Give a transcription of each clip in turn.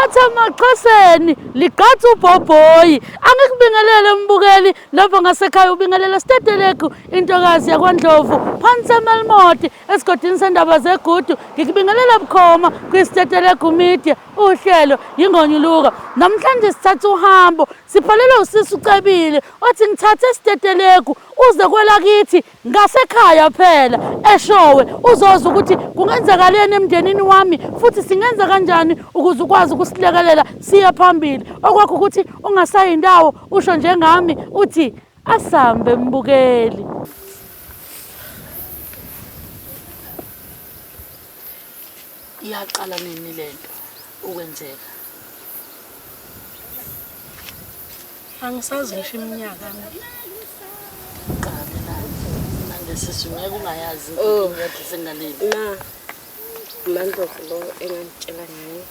Bathi emaXhoseni ligqatha ubhobhoyi. Angikubingelele mbukeli lapho ngasekhaya ubingelela Stetelegu intokazi yakwaNdlovu phansi eMelmoti esigodini sendaba zegudu. Ngikubingelela bukhoma kwiStetelegu Media uhlelo yingonyuluka. Namhlanje sithatha uhambo siphalelwe usisi uCebile othi ngithathe Stetelegu uze kwelakithi ngasekhaya phela eshowe uzozwa ukuthi kungenzakaleni emndenini wami futhi singenza kanjani ukuze ukwazi ukusilekelela siye phambili okwakho ukuthi ungasayi ndawo usho njengami uthi asambe mbukeli. Iyaqala nini lento ukwenzeka? Angisazi ngisho iminyaka mina. Qale manje sisi ngeke ungayazi Oh. inkinga sengaleni. Na uMandlovu lo engangitshela ngaye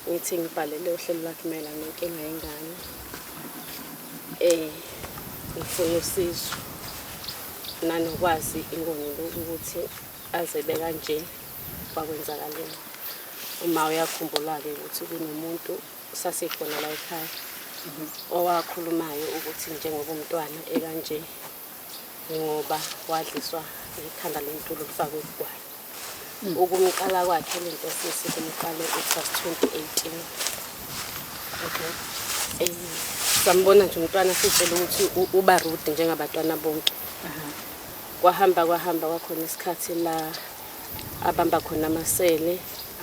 ngithi ngibhalele uhlelo lwakhe mayelana nenkinga yengane. Eh ngifuna usizo nanokwazi ingoni ukuthi azebe kanje kwakwenzakaleni. Uma uyakhumbula-ke ukuthi kunomuntu sasikhona la ekhaya owakhulumayo ukuthi njengoba umntwana ekanje ngoba wadliswa ikhanda lentulo lifakwe ugwayi. Ukumqala kwakhe lento sisi kumqale it was 2018. Okay. Eh, sambona nje umntwana sitshela ukuthi uba rude njengabatwana bonke. Kwahamba kwahamba kwakhona isikhathi la abamba khona amasele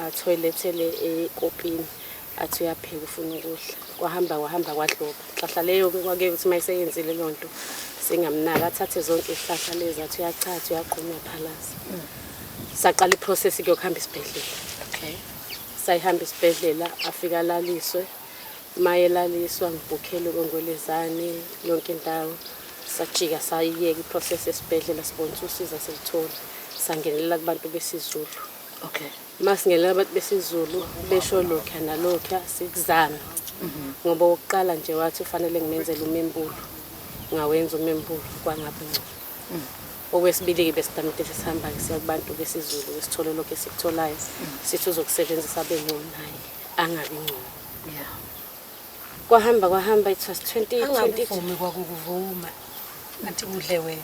athoyilethele ekopini athi uyapheka ufuna ukudla. Kwahamba kwahamba kwadloba. Nhlahla leyo-ke kwake ukuthi uma eseyenzile leyo nto singamnaki athathe zonke izihlahla lezi athi uyachatha uyaquma uyaphalaza. Saqala i-process-ke yokuhamba isibhedlela. Okay. Sayihamba isibhedlela afike alaliswe. Uma elaliswa ngibhukhele kongwelezane yonke indawo. Sajika sayiyeka i-process esibhedlela sibona ukuthi usizo asilitholi. Sangenelela kubantu besiZulu. Okay. Uma singenelela abantu besiZulu besho lokhuya nalokhuya sikuzame. Ngoba okokuqala nje wathi ufanele ngimenzele umembulo. Ngawenza umembulo kwangabe ngcono. Okwesibili-ke besidamide sesihamba-ke siya kubantu besiZulu sithole lokhu esikutholayo. Sithi uzokusebenzisa abe ngcono naye angabi ngcono. Yeah. Kwahamba kwahamba it was 2020 Angakuvumi kwakukuvuma. Athi kudle wena.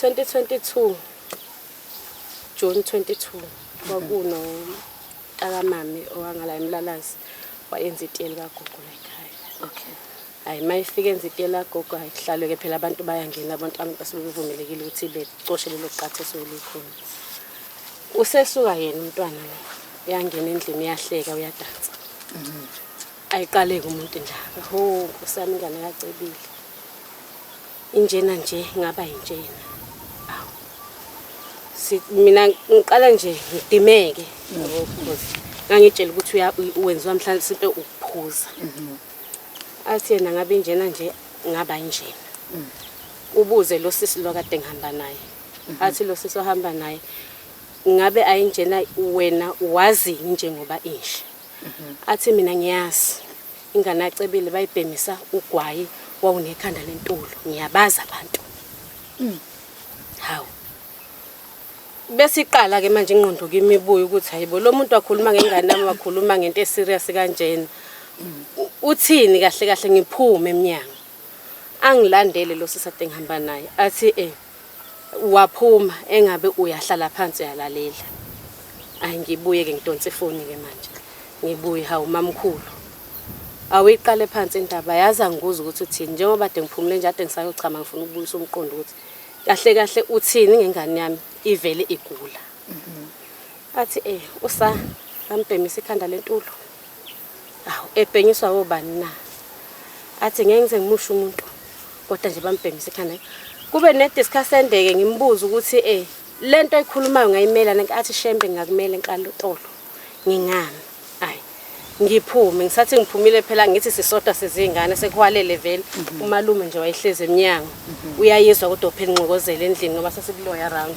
2022 June 22 kwakuno takamame owangala eMlalazi wayenza itiye likagogo la ekhaya. Okay. Hayi uma ifika enza itiye lagogo hayi kuhlalwe-ke phela abantu bayangena abantu abantu asebevumelekile ukuthi becoshe lelo qatha esuke likhona. Usesuka yena umntwana lo uyangena endlini uyahleka uyadansa. Ayiqaleke umuntu indaba. Ho nkosi yami ingane kaCebile. Injena nje ngaba yinjena. Awu. Si mina ngiqala nje ngidimeke yabo because ngangitshela ukuthi wenziwa mhlawumbe ukuphuza. Athi yena ngabe injena nje ngaba injena. Ubuze lo sisi lo kade ngihamba naye. Athi lo sisi ohamba naye ngabe ayinjena wena wazi njengoba inje. Athi mina ngiyazi ingane yacebile bayibhemisa ugwayi wawunekhanda lentulo ngiyabazi abantu. Hawu. Bese iqala ke manje ingqondo kimi ibuya ukuthi hayibo lo muntu wakhuluma ngengane yami wakhuluma ngento eserious kanjena. Uthini kahle kahle ngiphume emnyango. Angilandele lo sisi ade ngihamba naye athi eh waphuma engabe uyahlala phansi uyalalela. Ayi ngibuye ke ngidonse ifoni ke manje. Ngibuye hawu mamkhulu. Awuyiqale phansi indaba yazi angikuzi ukuthi uthini njengoba kade ngiphumule nje ade ngisayochama ngifuna ukubuyisa umqondo ukuthi kahle kahle uthini ngengane yami ivele igula. Athi eh usa bambhemisa ikhanda lentulo. Awu ebhenyiswa obani na? Athi ngeke ngize ngimushe umuntu kodwa nje bambhemisa ikhanda. Kube ne discussende-ke ngimbuze ukuthi eh lento ayikhulumayo ngayimela athi shembe ngakumele enkantolo ngingami. Ayi ngiphume ngisathi ngiphumile phela ngithi sisodwa sizingane sekuhwalele vele umalume nje wayehlezi emnyango uyayizwa kodwa phela inxokozela endlini ngoba sasikuloya round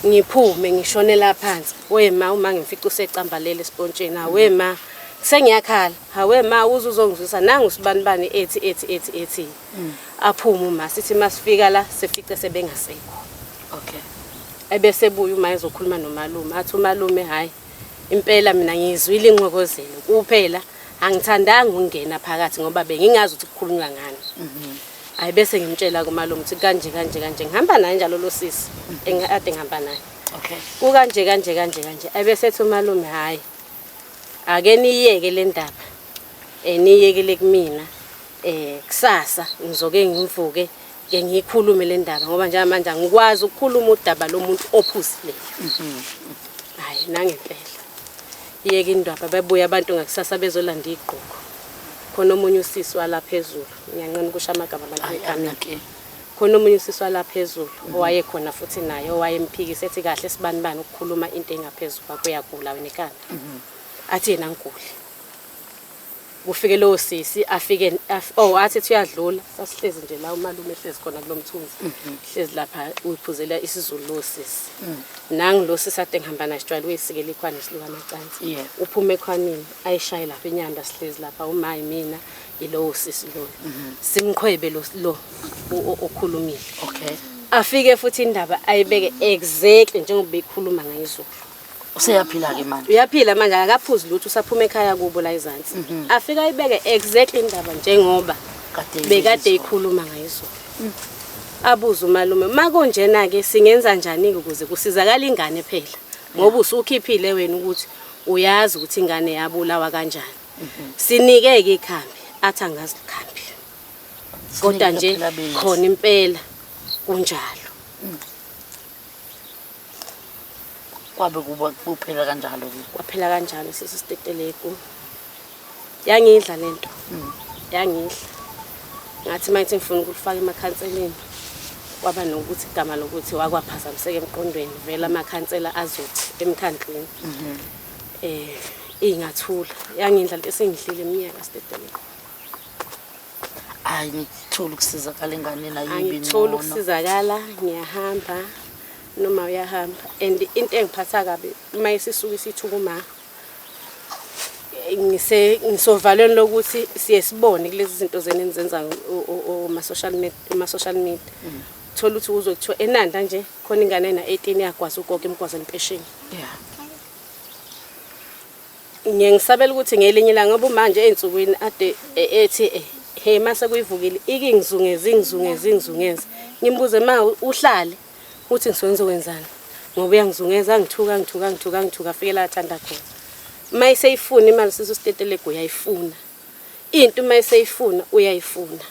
ngiphume ngishonela phansi wema uma ngimfica usecambalele esipontsheni awema sengiyakhala hawe ma uze uzongizwisa nangu sibanibani ethi ethi ethi ethi aphume uma sithi masifika la sifice sebengasekho. Okay. Ebese buya uma ezokhuluma nomalume athi umalume hayi Impela mina ngiyizwile inxokozelo kuphela angithandanga ukungena phakathi ngoba bengingazi ukuthi kukhulunywa ngani. Hayi bese ngimtshela kumalume ukuthi kanje kanje kanje ngihamba naye njalo lo sisi engikade ngihamba naye. Okay. Kukanje kanje kanje kanje ebese ethi umalume hhayi ake niyiyeke le ndaba niyiyekele kumina kusasa ngizoke ngivuke ke ngiyikhulume le ndaba ngoba njengamanje angikwazi ukukhuluma udaba lomuntu ophuzileyo. Hhayi nangempela iyeke indaba bebuye abantu ngakusasa bezolanda igqoko. Khona omunye usisi wala phezulu ngiyanqena ukusho amagama abantu begameni. Khona omunye usisi wala phezulu owayekhona futhi naye owayemphikisa ethi kahle sibanibani ukukhuluma into engaphezu kwakho uyagula wena ekhanda. Athi yena ngiguli. Kufike lowo sisi afike oh athi ethi uyadlula sasihlezi nje la umalume ehlezi khona kulo mthunzi. Hlezi lapha uyiphuzela isiZulu lowo sisi. Nangu lo sisi ade ngihamba naye sijwayele ukuyisikela ikhwani siluka amacansi. Uphuma ekhwanini ayishaye lapha inyanda sihlezi lapha umayi mina yilowo sisi loyo. Simqhwebe lo lo okhulumile. Okay. Afike futhi indaba ayibeke exactly njengoba beyikhuluma ngayizolo. Useyaphila ke manje. Uyaphila manje akaphuzi lutho usaphuma ekhaya kubo la ezansi. Afike ayibeke exactly indaba njengoba bekade ikhuluma ngayizolo. Abuze umalume makunjena ke singenza njani ke ukuze kusizakala ingane phela ngoba usukhiphile wena ukuthi uyazi ukuthi ingane yabulawa kanjani. Sinike ke ikhambi athi angazi ikhambi. Kodwa nje khona impela kunjalo. Kwabe kuba kuphela kanjalo ke. Kwaphela kanjalo sisi Stetelegu. Yangidla lento. Yangidla. Ngathi manje ngifuna ukulifaka emakhanseleni. Kwaba nokuthi igama lokuthi wakwaphazamiseka emqondweni vele amakhansela azothi emkhandlwini. Ingathula. Yangidla lento esengidlile iminyaka Stetelegu. Hayi ngithola ukusizakala enganeni ayibi Angitholi ukusizakala ngiyahamba noma uyahamba and into engiphatha kabi uma isisuke isithuka uma ngise ngisovalweni lokuthi siye sibone kulezi zinto zenu enizenza ma social media ma social media. Thola ukuthi uzwe kuthiwa eNanda nje khona ingane ena 18 yagwaza ugogo imgwaza empesheni. Ngiye ngisabela ukuthi ngelinye ilanga ngoba manje ey'nsukwini ade ethi he mase kuyivukile ikingizungeze ingizungeze ingizungeze ngimbuze ma uhlale uthi ngisuke ngizokwenzani ngoba uyangizungeza angithuka angithuka angithuka angithuka afike la athanda khona. Uma eseyifuna imali sisi uStetelegu uyayifuna. Into uma eseyifuna uyayifuna.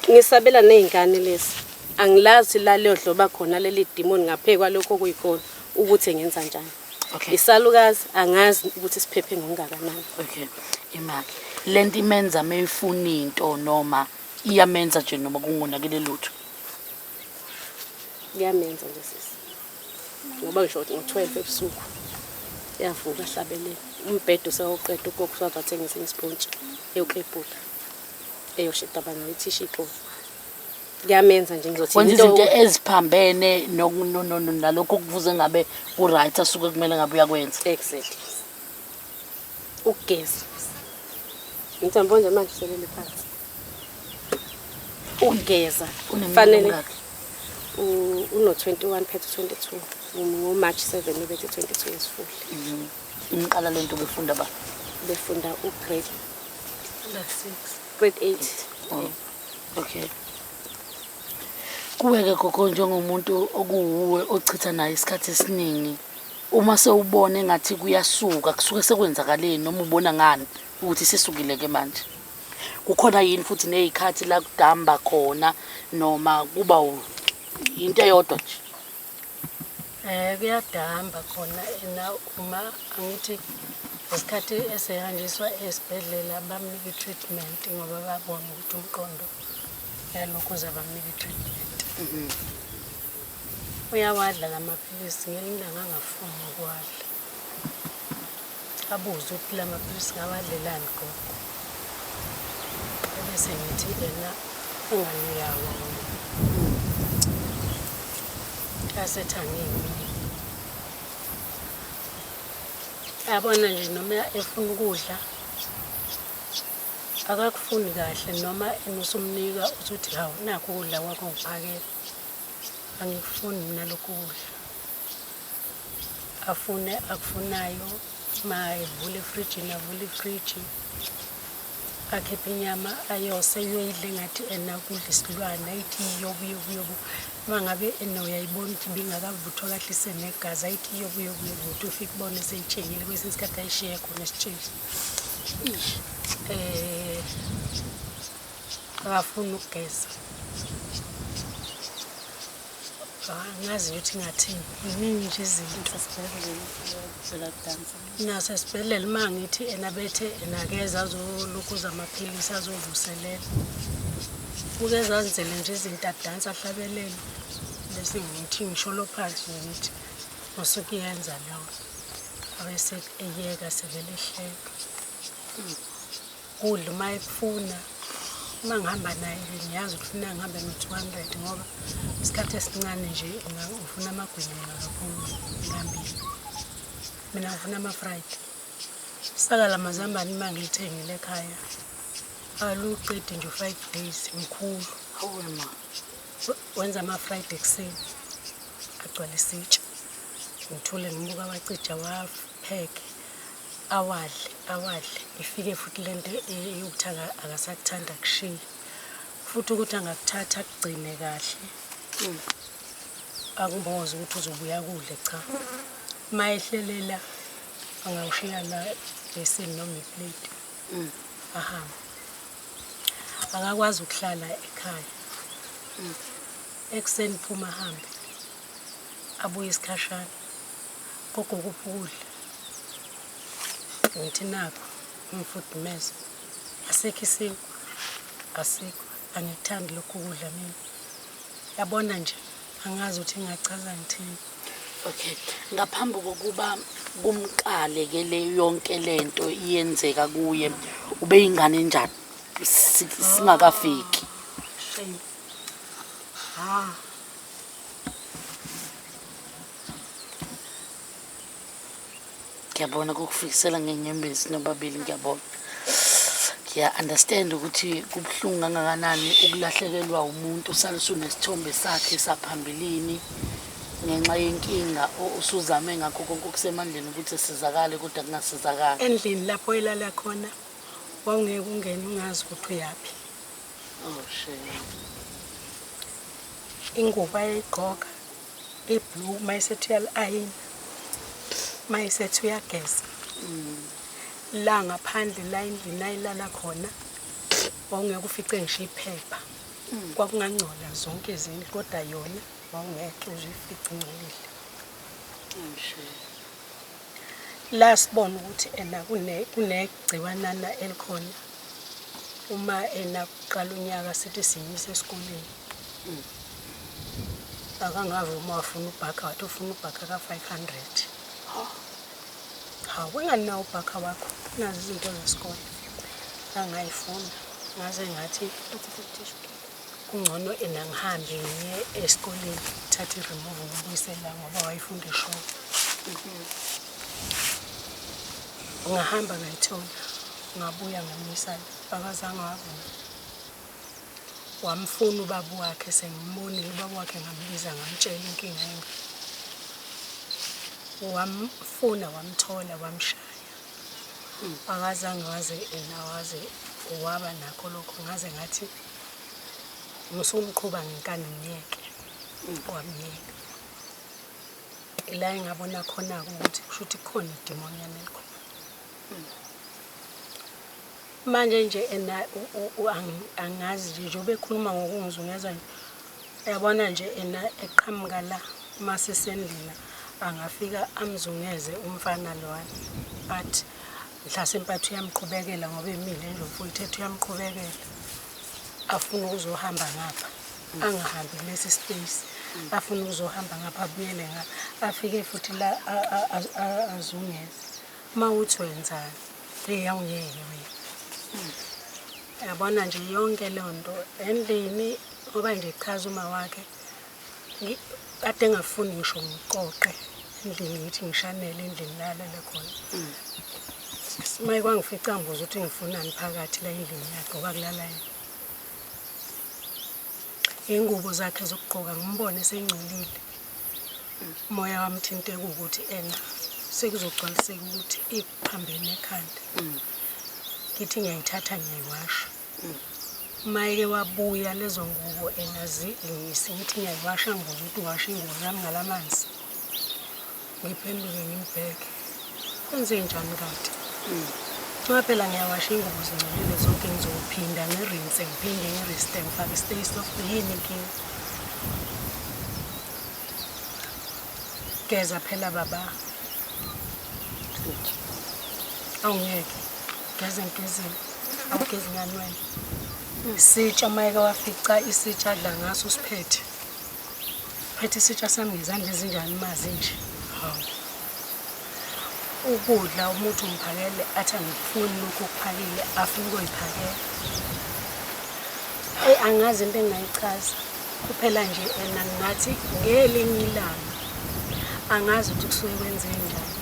Ngisabela nezingane lezi. Angilazi la leyodloba khona leli demon ngaphe kwalokho okuyikhona ukuthi ngenza njani. Okay. Isalukazi angazi ukuthi siphephe ngokungakanani. Okay. Imali. Lento imenza meyifuna into noma iyamenza nje noma kungonakele lutho. Iyamenza nje sisi. Ngoba ngisho ngo-12 ebusuku yavuka hlabelele. Umbhedo sewuqeda ugogo usazathenga isipontshi eyoklebhula. Eyoshida abantu ithisha iqolo. Kuyamenza nje ngizothi Wenza izinto eziphambene nalokho okuvuze ngabe ku-right asuke kumele ngabe uyakwenza. Exactly. Ukugeza. Ngithemba nje manje selele phansi. Ukugeza. Fanele uno 21 phethe 22. Ngo March 7 ubethe 22 yesifule. Imqala lento befunda ba? Befunda u grade 6. Grade 8. Oh. Okay. Kuwe ke gogo njengomuntu okuwuwe ochitha naye isikhathi esiningi uma sewubona engathi kuyasuka kusuke sekwenzakaleni noma ubona ngani ukuthi sisukile ke manje? Kukhona yini futhi nezikhathi la kudamba khona noma kuba into eyodwa nje? Kuyadamba khona ena uma angithi ngesikhathi esehanjiswa esibhedlela bamnika i-treatment ngoba babona ukuthi umqondo uyalokhuza bamnika i-treatment. Uyawadla la maphilisi ngelinye ilanga angafuni ukuwadla. Abuze ukuthi la maphilisi ngawadlelani gogo. Ebese ngithi ena ungani uyawa wena. Asethi angiyimini. Yabona nje noma efuna ukudla akakufuni kahle noma usumnika usuthi hawu nakho ukudla kwakho ngiphakele. Angikufuni mina lokhu kudla. Afune akufunayo, ma evula efrijini avule ifriji, akhiphe inyama ayose uyoyidla engathi ena kudla isilwane, ayithi yobu yobu yobu. Uma ngabe ena uyayibona ukuthi ibingakavuthwa kahle isenegazi, ayithi yobu yobu yobu, ukuthi ufike ubone seyitshengile, kwesinye isikhathi ayishiye khona esitsheni. Akafuni ukugeza. Angazi ukuthi ngathini, ziningi nje izinto. Nasesibhedlela uma ngithi ena bethe enakeza azolokhuza amaphilisi azovuselela. Uke zazenzele nje izinto adansa ahlabelele. Bese ngithi ngisholo phansi nje ngithi usuke uyenza leyo. Abese eyeka sevele ehleka. Kudla uma ekufuna, uma ngihamba naye nje ngiyazi ukuthi funa ngihambe no-200 ngoba isikhathi esincane nje ngifuna amagwinya mina kakhulu ngihambile. Mina ngifuna ama-fried. Isaka lamazambane uma ngilithengile ekhaya aluqedi nje u-5 days mkhulu. Hawe ma. Wenza ama-fried ekuseni agcwale isitsha. Ngithule ngibuka awacija awapheke. Awadle, awadle, ifike futhi lento yokuthi akasakuthanda akushiye. Futhi ukuthi angakuthatha akugcine kahle. Akumboze ukuthi uzobuya kudle cha. Uma ehlelela angawushiya la ebhesini noma ipleti. Ahambe. Akakwazi ukuhlala ekhaya. Ekuseni phuma ahambe. Abuye isikhashana. Gogo kuphi ukudla? Ngithi nakho ngifudumeze. Asikho isinkwa. Asikho. Angikuthandi lokhu ukudla mina. Yabona nje angazi ukuthi ngingachaza ngithini. Okay, ngaphambi kokuba kumqale ke le yonke lento iyenzeka kuye, ubeyingane enjani singakafiki? Shame. Ha. Ngiyabona kukufikisela ngenyembezi nobabili, ngiyabona. Ngiya-understand ukuthi kubuhlungu kangakanani ukulahlekelwa umuntu usale usunesithombe sakhe saphambilini ngenxa yenkinga usuzame ngakho konke okusemandleni ukuthi sizakale kodwa kungasizakali. Endlini lapho elala khona wawungeke ungene ungazi ukuthi uyaphi. Oh shame. Ingubo ayayigqoka iblue uma esethi uyali-ayina, uma esethi uyageza. La ngaphandle la endlini ayilala khona wawungeke ufice ngisho iphepha. Kwakungangcola zonke izindlu kodwa yona wawungeke uze uyifice ingcolile. Oh shame. La sibona ukuthi ena kunegciwanana elikhona. Uma ena kuqala unyaka sithi simyise esikoleni. Akangavuma wafuna ubhakha, wathi ufuna ubhakha ka-500. Hawu, engani ubhakha wakho, nazi izinto zesikole. Angayifuna. Ngaze ngathi kungcono ena ngihambe ngiye esikoleni ngithathe i-remove ngibuyisela ngoba wayefunda eshowe. Ngahamba ngayithola, ngabuya ngamyisana, akazange wavuma. Wamfuna ubaba wakhe, sengimbonile ubaba wakhe, ngambiza ngamtshela inkinga yami. Wamfuna wamthola wamshaya. Akazange waze ena waze waba nakho lokho, ngaze ngathi musumqhuba ngenkani ngiyeke. Wamyeka. La engabona khona-ke ukuthi kusho ukuthi kukhona idimonyana elikhona. Manje nje ena angazi nje njengoba ekhuluma ngokungizungeza nje, uyabona nje ena eqhamuka la uma sisendlini angafika amzungeze umfana lowana, athi mhlasimpe athi uyamqhubekela ngoba emile nje umfowethu, ethi uyamqhubekela afuna ukuzohamba ngapha, angahambi kulesi space, afuna ukuzohamba ngapha abuyele ngapha, afike futhi la azungeze. Uma uthi wenzani, hey awungeke wena. Yabona nje yonke leyo nto endlini, ngoba nje chaza uma wakhe, kade engafuni ngisho ngiqoqe endlini, ngithi ngishanele endlini la alele khona. Uma kwangifica ngibuza ukuthi ngifunani phakathi la endlini yakhe ngoba kulala yena. Iy'ngubo zakhe zokugqoka ngimbone seyingcolile. Umoya wamthinteka ukuthi ena sekuzogcwaliseka ukuthi iphambene ekhanda. Ngithi ngiyayithatha ngiyayiwasha. Uma-ke wabuya lezo ngubo ena ngithi ngiyayiwasha ngibuza ukuthi uwasha ingubo zami ngalamanzi. Ngiphenduke ngimbheke. Kwenze njani kanti? Nxa phela ngiyawasha ingubo zingcolile zonke ngizophinda ngirinse ngiphinde ngiriste ngifake stay soft yini inkinga? Geza phela baba. Awungeke. Geze ngigezile. Awugezi ngani wena? Isitsha uma eke wafica isitsha adla ngaso usiphethe. Phethe isitsha sami ngezandla ezinjani mazi nje. Hawu. Ukudla umuthi umphakele athi angikufuni lokhu okuphakile afuna ukuyiphakela. Eyi angazi into engingayichaza. Kuphela nje ena ngingathi ngelinye ilanga angazi ukuthi kusuke kwenzenjani.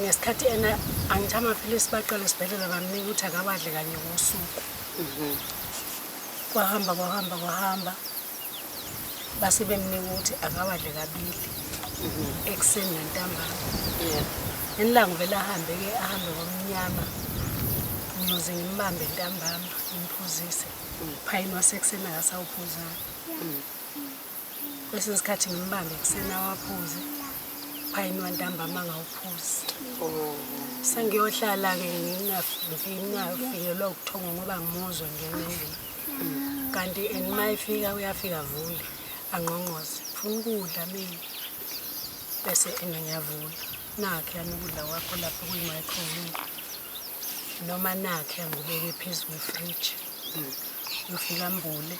Ngesikhathi ena angithi amaphilisi baqala esibhedlela bamnika ukuthi akawadle kanye ngosuku. Kwahamba kwahamba kwahamba base bemnika ukuthi akawadle kabili ekuseni nantambama. Ngelanga vele ahambe-ke ahambe ngomnyama ngiyoze ngimbambe ntambama ngimphuzise. Phayini wasekuseni akasawuphuzanga. Kwesinye isikhathi ngimbambe ekuseni awaphuze, phayini wantambama angawuphuzi. Sengiyohlala-ke ngingafikelwa ubuthongo ngoba ngimuzwa ngena endlini. Kanti and uma efika uyafika avule, angqongqoze, ngifuna ukudla mina. Bese ena ngiyavula, nakhuyana ukudla kwakho lapha kwi-microwave. Noma nakhe angikubeke phezu kwefriji. Uyofika ambule.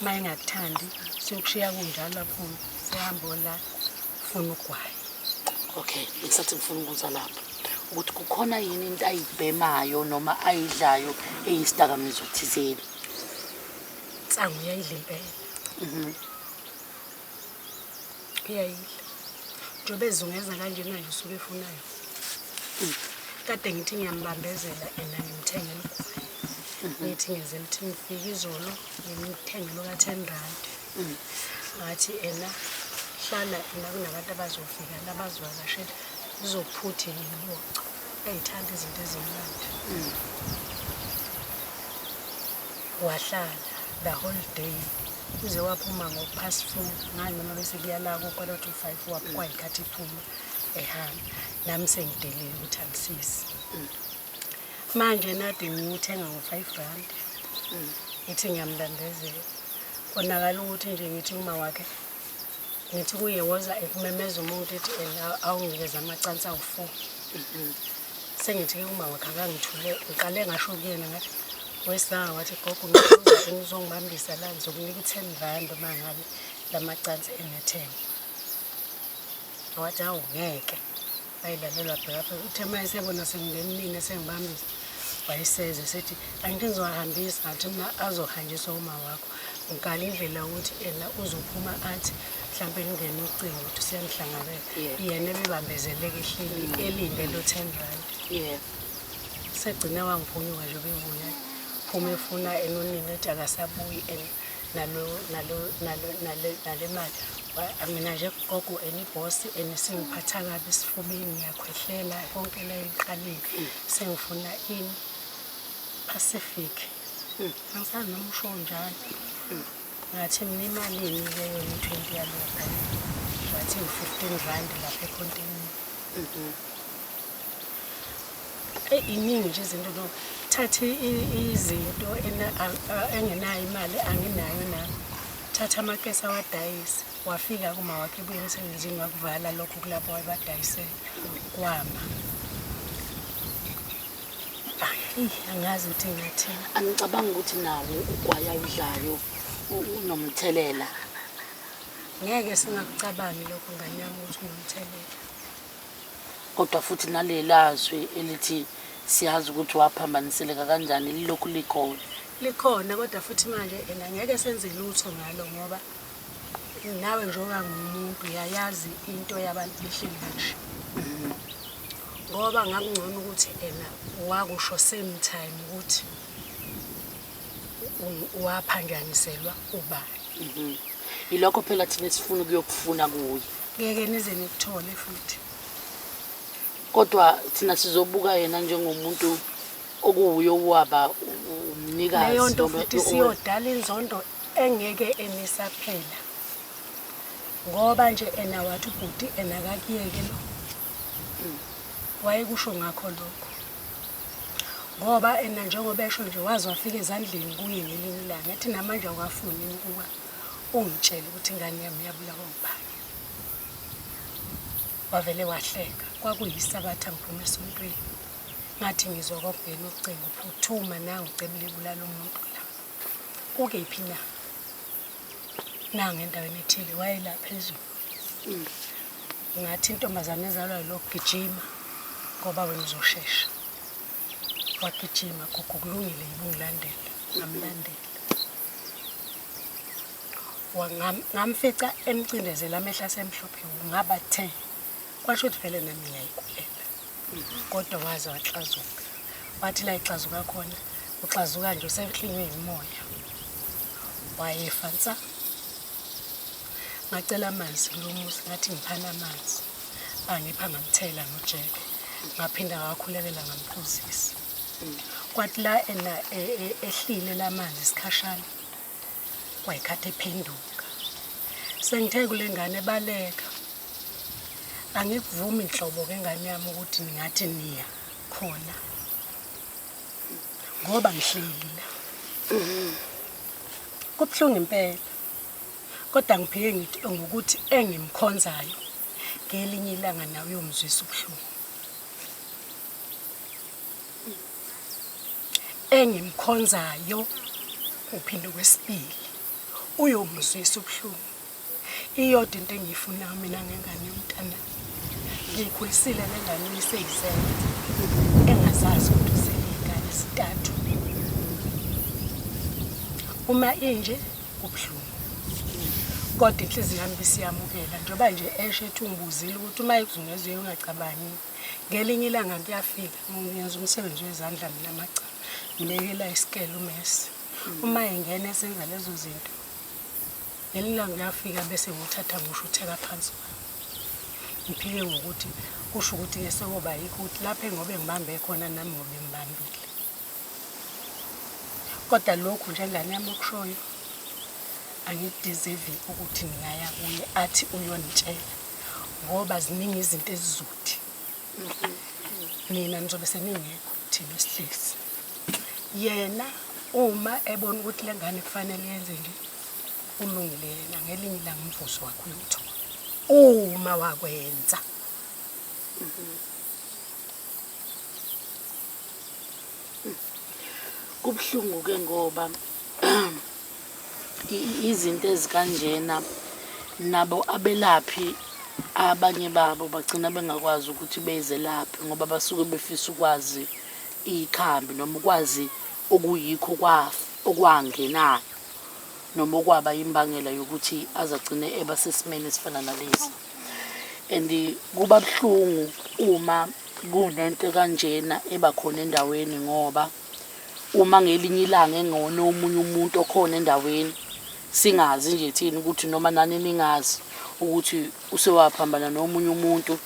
Uma engakuthandi siyokushiya kunjalo aphume sehamba la funa ugwayi. Okay, ngisathi ngifuna ukubuza lapho ukuthi kukhona yini into ayibhemayo noma ayidlayo eyisidakamizwa thizeni? Insangu uyayidla impela. Uyayidla. Njengoba ezungeza kanjena nje usuke efunayo. Kade ngithi ngiyambambezela ena ngimthengela ugwayi. Ngithi ngenzela ukuthi ngifike izolo ngimthengele oka-10 rand. Ngathi ena hlala ena kunabantu abazofika labazovakashela uzophutha imiboco. Uyayithanda izinto ezimnandi. Wahlala the whole day. Uze waphuma ngo-past 4 ngani noma bese kuyala ko-quarter to 5 kwayikhathi iphuma ehamba. Nami sengidelile ukuthi angisizi. Manje nade ngiwuthenga ngo-5 rand. Ngithi ngiyambambezela. Konakala ukuthi nje ngithi uma wakhe ngithi kuye woza ekumemeza umuntu ethi ena awunginikeza amacansi awu-4. Sengithi-ke uma wakhe akangithule ngiqale ngasho kuyena ngathi wesanga wathi gogo ngikuza uzongibambisa la ngizokunika i-10 rand uma ngabe lamacansi enethengwa. Wathi awu ngeke. Wayilalela bheka phela uthe uma esebona sengingenile sengibambisa wayeseze sethi angithi ngizowahambisa ngathi mina azohanjiswa uma wakho. Ngikala indlela ukuthi ena uzophuma athi mhlampe ngingene ucingo ukuthi siyangihlangabela. Yena ebebambezeleka ehleli elinde lo 10 rand. Segcina wangiphunyuka nje bebuya. Phuma efuna enonini ethi akasabuyi and nalo nalo nalo nale nale mali. Mina nje gogo enibhosi enisingiphatha kabi esifubeni ngiyakhwehlela konke la emqaleni. Sengifuna ini Pacific. Angisazi noma usho njalo. Ngathi mina imalini le yona i-20 yalokho. Wathi u-15 rand lapha ekhontenini. Eyi iningi nje izinto no thatha izinto engenayo imali anginayo nami. Thatha amakesi awadayise. Wafika kuma wakhe ebuya emsebenzini wakuvala lokho kulapho wayebadayisela. Kwama. Ayi angazi ukuthi ngingathini. Angicabangi ukuthi nawo ugwayi awudlayo unomthelela. Ngeke singakucabangi lokho ngane yami ukuthi unomthelela. Kodwa futhi nalelazwi elithi siyazi ukuthi waphambaniseleka kanjani lilokhu likhona. Likhona kodwa futhi manje ena ngeke senze lutho ngalo ngoba nawe njengoba ngumuntu uyayazi into yabantu behleli kanje. Ngoba ngakungcono ukuthi ena wakusho same time ukuthi waphanjaniselwa ubani. Yilokho phela thina esifuna ukuyokufuna kuye. Ngeke nize nikuthole futhi. Kodwa thina sizobuka yena njengomuntu okuwuye owaba umnikazi. Leyo nto futhi siyodala inzondo engeke enisaphela. Ngoba nje ena wathi ubhuti ena kakuyeke lo. Wayekusho ngakho lokho. Ngoba ena njengoba esho nje waze wafika ezandleni kuye ngelinye ilanga ethi namanje awukafuni ukuba ungitshele ukuthi ingane yami yabulawa ubani. Wavele wahleka. Kwakuyisabatha ngiphuma esontweni. Ngathi ngizwa kwakungena ucingo phuthuma nangu ucebile bulala umuntu la. Kukephi na? Nangu endaweni ethile wayela phezulu. Ngathi intombazane ezalwa yilokhu gijima ngoba wena uzoshesha. Wagijima gogo kulungile yibo ngilandela. Ngamlandela. Ngamfica emcindezela amehlo asemhlophe ngaba the kwasho ukuthi vele nami ngiyayigulela kodwa waze waxazuka wathi la ixazuka khona uxazuka nje useklinywe yimoya wayefa nsa ngacela amanzi kulo muzi ngathi ngiphana amanzi bangipha ngamthela ngojeke ngaphinda ngawakhulekela ngamphuzisa kwathi la ena ehlile lamanzi isikhashana Wayekade ephenduka. Sengithe kule ngane baleka. Angikuvumi nhlobo ke ngane yami ukuthi ningathi niya khona. Ngoba ngihleli la. Kubuhlungu impela. Kodwa ngiphike ngithi ngokuthi engimkhonzayo ngelinye ilanga nawe uyomzwisa ubuhlungu. Engimkhonzayo uphinde kwesibili uyomzwisa ubuhlungu. Iyodwa into engiyifunayo mina ngengane yomntana. Ngiyikhulisile le ngane iseyizele engazazi ukuthi uzele iy'ngane ezintathu. Uma inje kubuhlungu. Kodwa inhliziyo yami ibisiyamukela njengoba nje esho ethi ungibuzile ukuthi uma ikuzungezwe ungacabangi Ngelinye ilanga kuyafika ngiyenza umsebenzi wezandla mina amacala ngibekela isikele umesi uma engena esenza lezo zinto ngelinye ilanga kuyafika bese nguthatha ngishutheka phansi kwami ngiphike ngokuthi kusho ukuthi-ke sekoba yikho ukuthi lapho engobe ngibambe khona nami ngobe ngibambile kodwa lokhu njengane yami okushoyo angideserve ukuthi ngingaya kuye athi uyonitshela ngoba ziningi izinto ezizothi nina nizobe seningekho thina sihlezi yena uma ebona ukuthi le ngane kufanele yenze nje ulungile yena ngelinye ilanga umvuzo wakhe uyowuthola uma wakwenza. Kubuhlungu ke ngoba izinto ezikanjena nabo abelaphi abanye babo bagcina bengakwazi ukuthi bezelaphe ngoba basuke befisa ukwazi ikhambi noma ukwazi okuyikho okwangenayo noma okwaba imbangela yokuthi azagcine eba sesimeni esifana nalesi. And kuba buhlungu uma kunento kanjena eba khona endaweni ngoba uma ngelinye ilanga engona omunye umuntu okhona endaweni singazi nje thina ukuthi noma nani ningazi ukuthi usewaphambana nomunye umuntu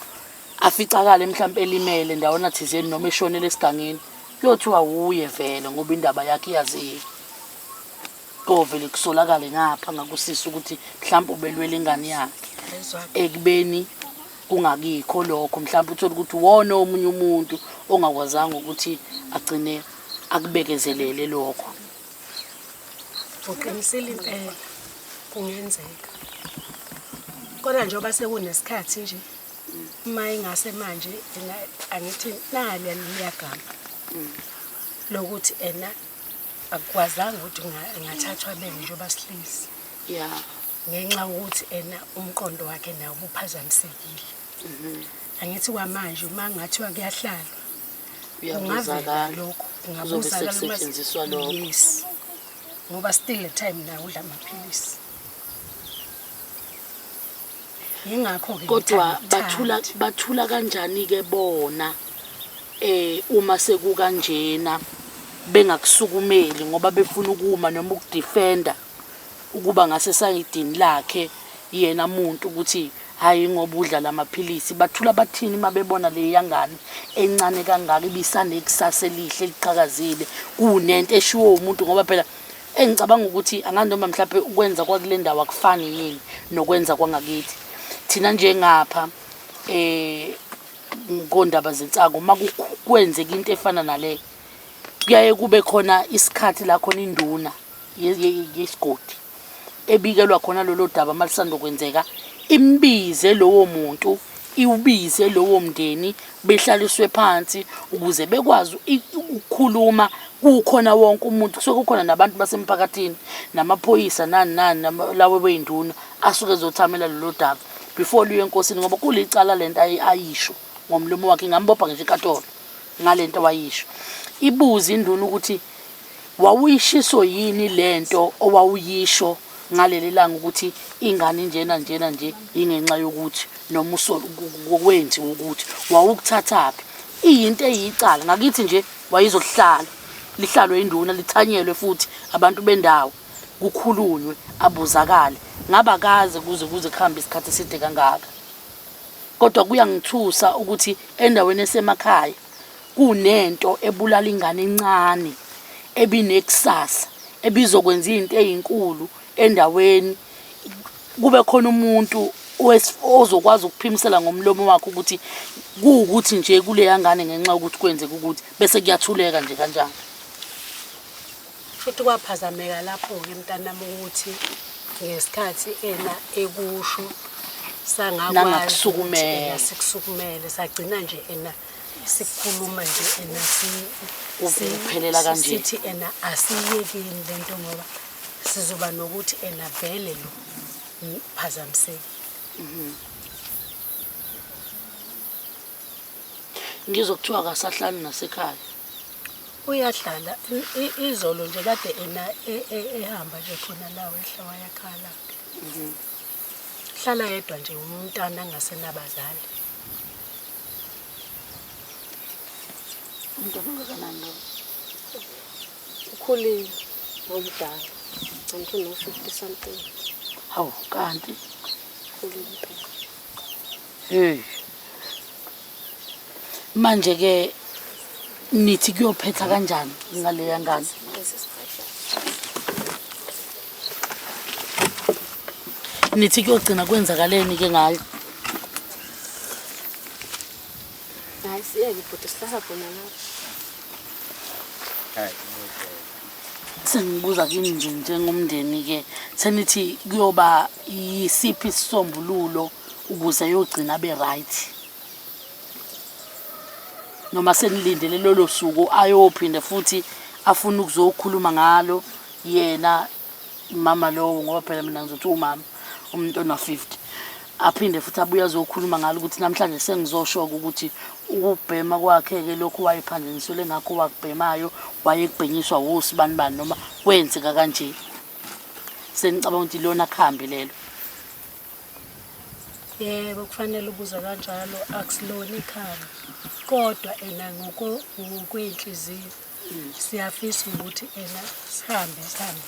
aficakale mhlawumpe elimele ndawana thizeni noma eshonele esigangeni kuyothiwa wuye vele ngoba indaba yakhe iyaziwa. Kovele kusolakale ngapha ngakusisi ukuthi mhlawumbe ubelwela ingane yakhe ekubeni kungakikho lokho mhlawumbe uthole ukuthi wona omunye umuntu ongakwazanga ukuthi agcine akubekezelele lokho. Uqinisile impela kungenzeka. Kodwa njengoba sekunesikhathi nje uma ingase manje ena angithi nali liyagama lokuthi ena Akukwazanga ukuthi ngathathwa beke njengoba sihlezi. Ya. Ngenxa yokuthi ena umqondo wakhe nawo ubuphazamisekile. Angithi kwamanje uma kungathiwa kuyahlalwa kungavela lokho Kuzobe sekusetshenziswa lokho. Yes. Ngoba still the time nawo udla amaphilisi. Yingakho-ke Kodwa bathula bathula kanjani ke bona eh uma sekukanjena bengakusukumeli ngoba befuna ukuma noma ukudefenda ukuba ngasesayidini lakhe yena muntu ukuthi hhayi ngoba udla la maphilisi. Bathula bathini uma bebona le yangane encane kangaka ibisanekusasa elihle eliqhakazile, kunento eshiwo umuntu ngoba phela engicabanga ukuthi angazi noma mhlawumbe ukwenza kwakule ndawo akufani yini nokwenza kwangakithi. Thina njengapha ngondaba zensangu uma kwenzeka into efana nale kuyaye kube khona isikhathi la khona induna yesigodi ebikelwa khona lolo daba uma lisanda kwenzeka imbize lowo muntu iwubize lowo mndeni behlaliswe phansi ukuze bekwazi ukukhuluma kukhona wonke umuntu kusuke kukhona nabantu basemphakathini namaphoyisa nani nani lawo beyinduna asuke ezothamela lolo daba before luye enkosini ngoba kulicala lento ayisho ngomlomo wakhe ingambopha ngisho inkantolo ngalento wayisho ibuze induna ukuthi wawuyishiso yini lento owawuyisho ngaleli langa ukuthi ingane njena njena nje ingenxa yokuthi noma usolo kwenziwa ukuthi wawukuthathaphi iyinto eyicala ngakithi nje wayizohlala lihlalwe induna lithanyelwe futhi abantu bendawo kukhulunywe abuzakale ngaba kaze kuze kuze kuhambe isikhathi eside kangaka kodwa kuyangithusa ukuthi endaweni esemakhaya kunento ebulala ingane encane ebinekusasa ebizokwenza izinto ezinkulu endaweni kube khona umuntu ozokwazi ukuphimisela ngomlomo wakhe ukuthi kuwukuthi nje kuleya ngane ngenxa yokuthi kwenzeka ukuthi bese kuyathuleka nje kanjani. Futhi kwaphazameka lapho-ke mntanami ukuthi ngesikhathi ena ekusho sangakwazi Nangakusukumela. ena sikusukumele sagcina nje ena sikhuluma nje ena Kuphelela kanje. sithi ena asiyekeni lento ngoba sizoba nokuthi ena vele lo phazamiseki. Ngizwa kuthiwa akasahlali nasekhaya. Uyahlala izolo nje kade ena ehamba nje khona la wehla wayakhala lakhe. Hlala yedwa nje umntana angasenabazali. Umntwana ongakanani lo? Ukhulile omdala. Ngicela no 50 something. Hawu kanti. Ukhulile impela. Hey. Manje ke nithi kuyophetha kanjani ngaleya ngane? Nithi kuyogcina kwenzakaleni ke ngayo? Hayi siyeke bhuti sihlala khona lapho. Sengibuza kini nje njengomndeni ke senithi kuyoba yisiphi isisombululo ukuze ayogcina abe right noma senilindele lolo suku ayophinde futhi afune ukuzokhuluma ngalo yena mama lowo ngoba phela mina ngizothi umama umuntu ona-50 aphinde futhi abuye azokhuluma ngalo ukuthi namhlanje sengizosho-ke ukuthi ukubhema kwakhe-ke lokhu wayephanjaniselwe ngakho wakubhemayo wayekubhenyiswa wosibanibani noma kwenzeka kanje senicabanga ukuthi lona khambi lelo. Yebo, kufanele ubuze kanjalo, akusilona ikhambi kodwa ena ngokwenhliziyo siyafisa ukuthi ena sihambe sihambe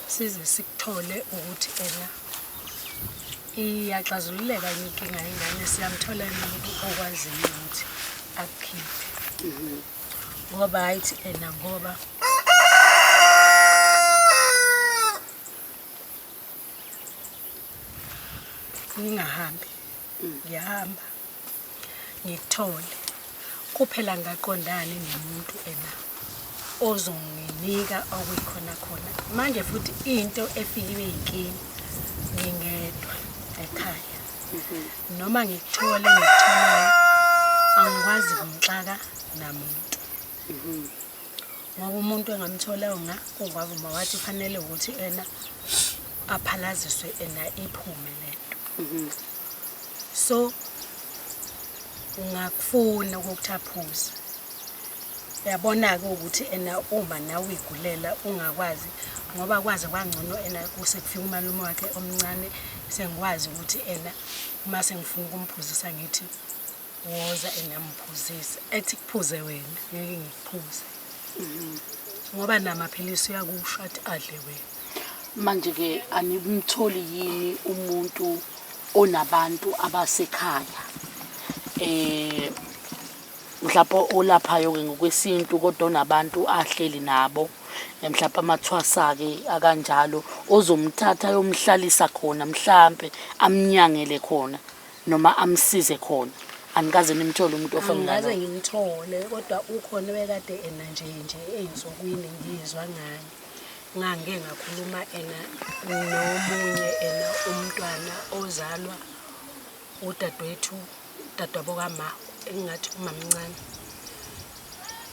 size sikuthole ukuthi ena iyaxazululeka yini inkinga yengane, siyamthola yini umuntu okwaziyo ukuthi akukhiphe. Ngoba hayithi ena ngoba ngingahambi ngiyahamba ngikuthole kuphela ngaqondani nomuntu ena ozonginika okuyikhona khona manje futhi into efike ibe yinkinga ngingedwa ekhaya noma ngikuthole ngikutholayo angikwazi kumxaka namuntu ngoba umuntu engamthola nga ungavuma wathi kufanele ukuthi ena aphalaziswe ena iphume lento. So ungakufuna ukuthi aphuze. Uyabona-ke ukuthi ena uma nawe uyigulela ungakwazi ngoba kwaze kwangcono ena kusekufika umalume wakhe omncane sengikwazi ukuthi ena uma sengifuna ukumphuzisa ngithi woza engamphuzisa ethi kuphuze wena ngeke ngikuphuze ngoba namaphilisi uyakusho athi adle wena. Manje-ke animtholi yini umuntu onabantu abasekhaya eh mhlawumbe olaphayo-ke ngokwesintu kodwa onabantu ahleli nabo mhlawumbe amathwasa-ke akanjalo ozomthatha ayomhlalisa khona mhlampe amnyangele khona noma amsize khona anikaze nimthole umuntu ofana Angikaze nalo ngimthole kodwa ukhona obekade ena nje nje ey'nsukwini ngizwa ngaye. Ngangike ngakhuluma ena nomunye ena umntwana ozalwa udadewethu, udadewabo kama, engingathi umamncane.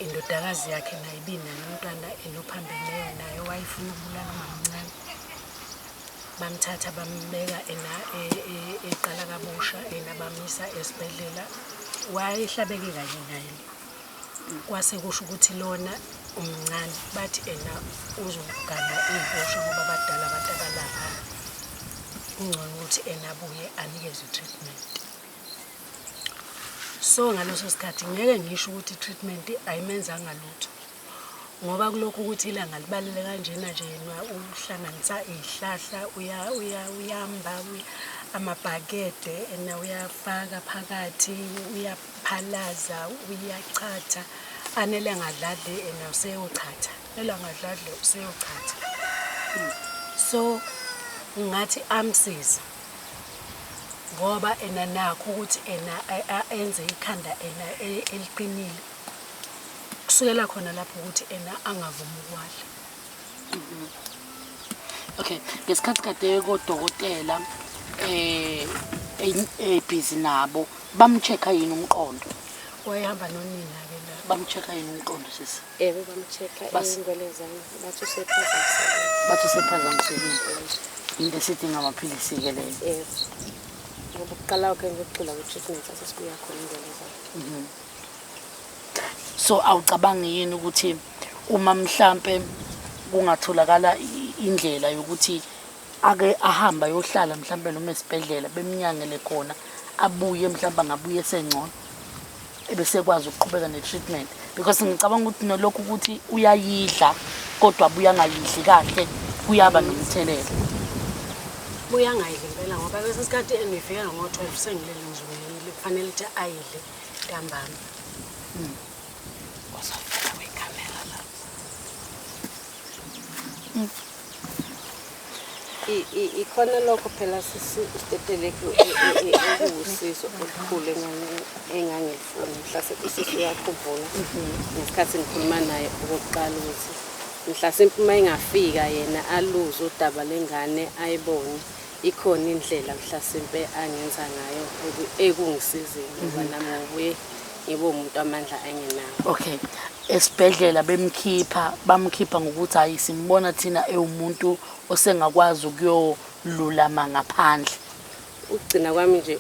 Indodakazi yakhe naye ibinaye umntwana enophambeneyo naye wayefuna ukubulala umamncane. Bamthatha bambeka ena eqala kabusha ena bamisa esibhedlela. Wayehlabeke kanye naye. Kwase kusho ukuthi lona umncane bathi ena uzogana iy'boshwa ngoba badala abantu abalapha. Kungcono ukuthi ena abuye anikezwe i-treatment. So ngaleso sikhathi ngeke ngisho ukuthi i-treatment ayimenzanga lutho. Ngoba kulokhu ukuthi ilanga libalele kanjena nje yena uhlanganisa iy'hlahla uyamba amabhakede ena uyafaka phakathi uyaphalaza uyachatha anele angadladle ena useyochatha anele angadladle useyochatha. So ngathi amsiza ngoba ena nakho ukuthi ena enze ikhanda ena eliqinile. Kusukela khona lapho ukuthi ena angavumi ukwadla. Okay, ngesikhathi kade kodokotela ebhizi nabo bamcheck-a yini umqondo? Wayehamba nonina-ke la. Bamcheck-a yini umqondo sisi? Yebo, bamcheck-a ingwelezane bathi usephazamisekile. Bathi usephazamisekile. Into esidinga amaphilisi-ke leyo. Yebo. Ngoba ukuqala kwakhe nje ukugxila kwi-treatment sasesibuya khona ingwelezane. So awucabangi yini ukuthi uma mhlampe kungatholakala indlela yokuthi ake ahambe ayohlala mhlampe noma esibhedlela bemnyangele khona abuye mhlampe angabuye esengcono ebesekwazi ukuqhubeka ne-treatment, because ngicabanga ukuthi nolokhu ukuthi uyayidla kodwa abuye angayidli kahle kuyaba nomthelela. Buye angayidli impela ngoba kwesinye isikhathi engifika ngo-12 sengilele ngizumile kufanele ukuthi ayidle ntambama. Uzofika kwikhamera la. Ikhona lokho phela sisi isiteteleki ekuwusizo olukhulu engangilifuna. Mhlasimpe usisi uyakhumbula ngesikhathi ngikhuluma naye okokuqala ukuthi mhlasimpe uma engafika yena aluze udaba lengane ayibone ikhona indlela mhlasimpe angenza ngayo ekungisizeni ngoba nami ngibuye ngibe umuntu amandla angenawo. Okay, esibhedlela bemkhipha, bamkhipha ngokuthi hayi simbona thina ewumuntu osengakwazi ukuyolulama ngaphandle. Ukugcina kwami nje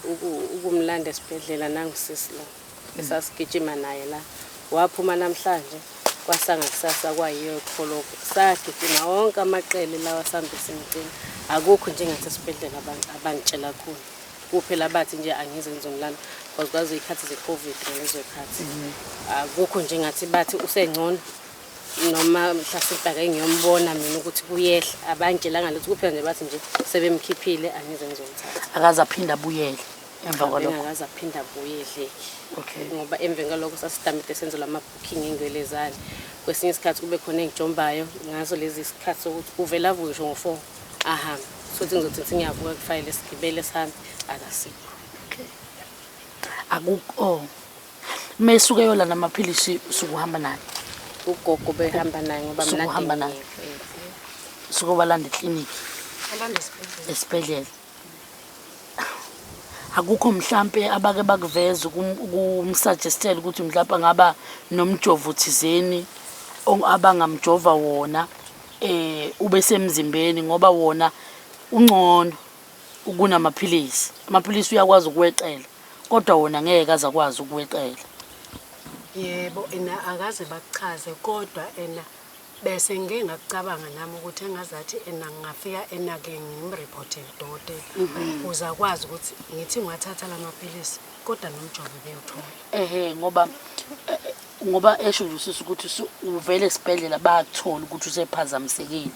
ukumlanda esibhedlela nangusisi lo esasigijima naye la, waphuma namhlanje kwasanga kusasa kwayiyo follow-up. Sagijima wonke amaqele lawa sihambise simgcina, akukho nje ngathi esibhedlela abangitshela khona. Kuphela bathi nje angize ngizomlanda because kwaziyikhathi ze-COVID ngalezo khathi. Akukho nje ngathi bathi usengcono noma mhlasimpe ake ngiyombona mina ukuthi kuyehla, abangitshelanga lutho kuphela nje bathi nje sebemkhiphile angize ngizomthatha. Akaze aphinde abuyele emva kwalokho? Engakaze aphinde abuyele. Okay. Ngoba emveni kwalokho sasidamide senzelwa ama-booking engwelezane. Kwesinye isikhathi kube khona engijombayo ngaso lezi sikhathi sokuthi uvele avuke ngisho ngo-4 ahambe. Sothi ngizothi ngithi ngiyavuka kufanele sigibele sihambe akasikho. Okay. Akukho. Mesuke yolanda amaphilisi usuke uhamba naye? Ugogo behamba naye ngoba mina Usuke uhamba naye? ngingekho. Usuke walanda ekliniki? Alanda esibhedlela. Esibhedlela. Akukho mhlampe abake bakuveza ukumsuggestela ukuthi mhlampe angaba nomjovo thizeni abangamjova wona ube semzimbeni ngoba wona ungcono kunamaphilisi. Amaphilisi uyakwazi ukuweqela kodwa wona ngeke aze akwazi ukuweqela. Yebo, ena akaze bakuchaze kodwa ena bese ngike ngakucabanga nami ukuthi engazathi ena ngingafika ena ke ngimreporte kudokotela ukuze akwazi ukuthi ngithi ngiwathatha la maphilisi kodwa nomjovo beyothola. Ehhe, ngoba Ngoba esho nje usisi ukuthi uvele esibhedlela bayakuthola ukuthi usephazamisekile,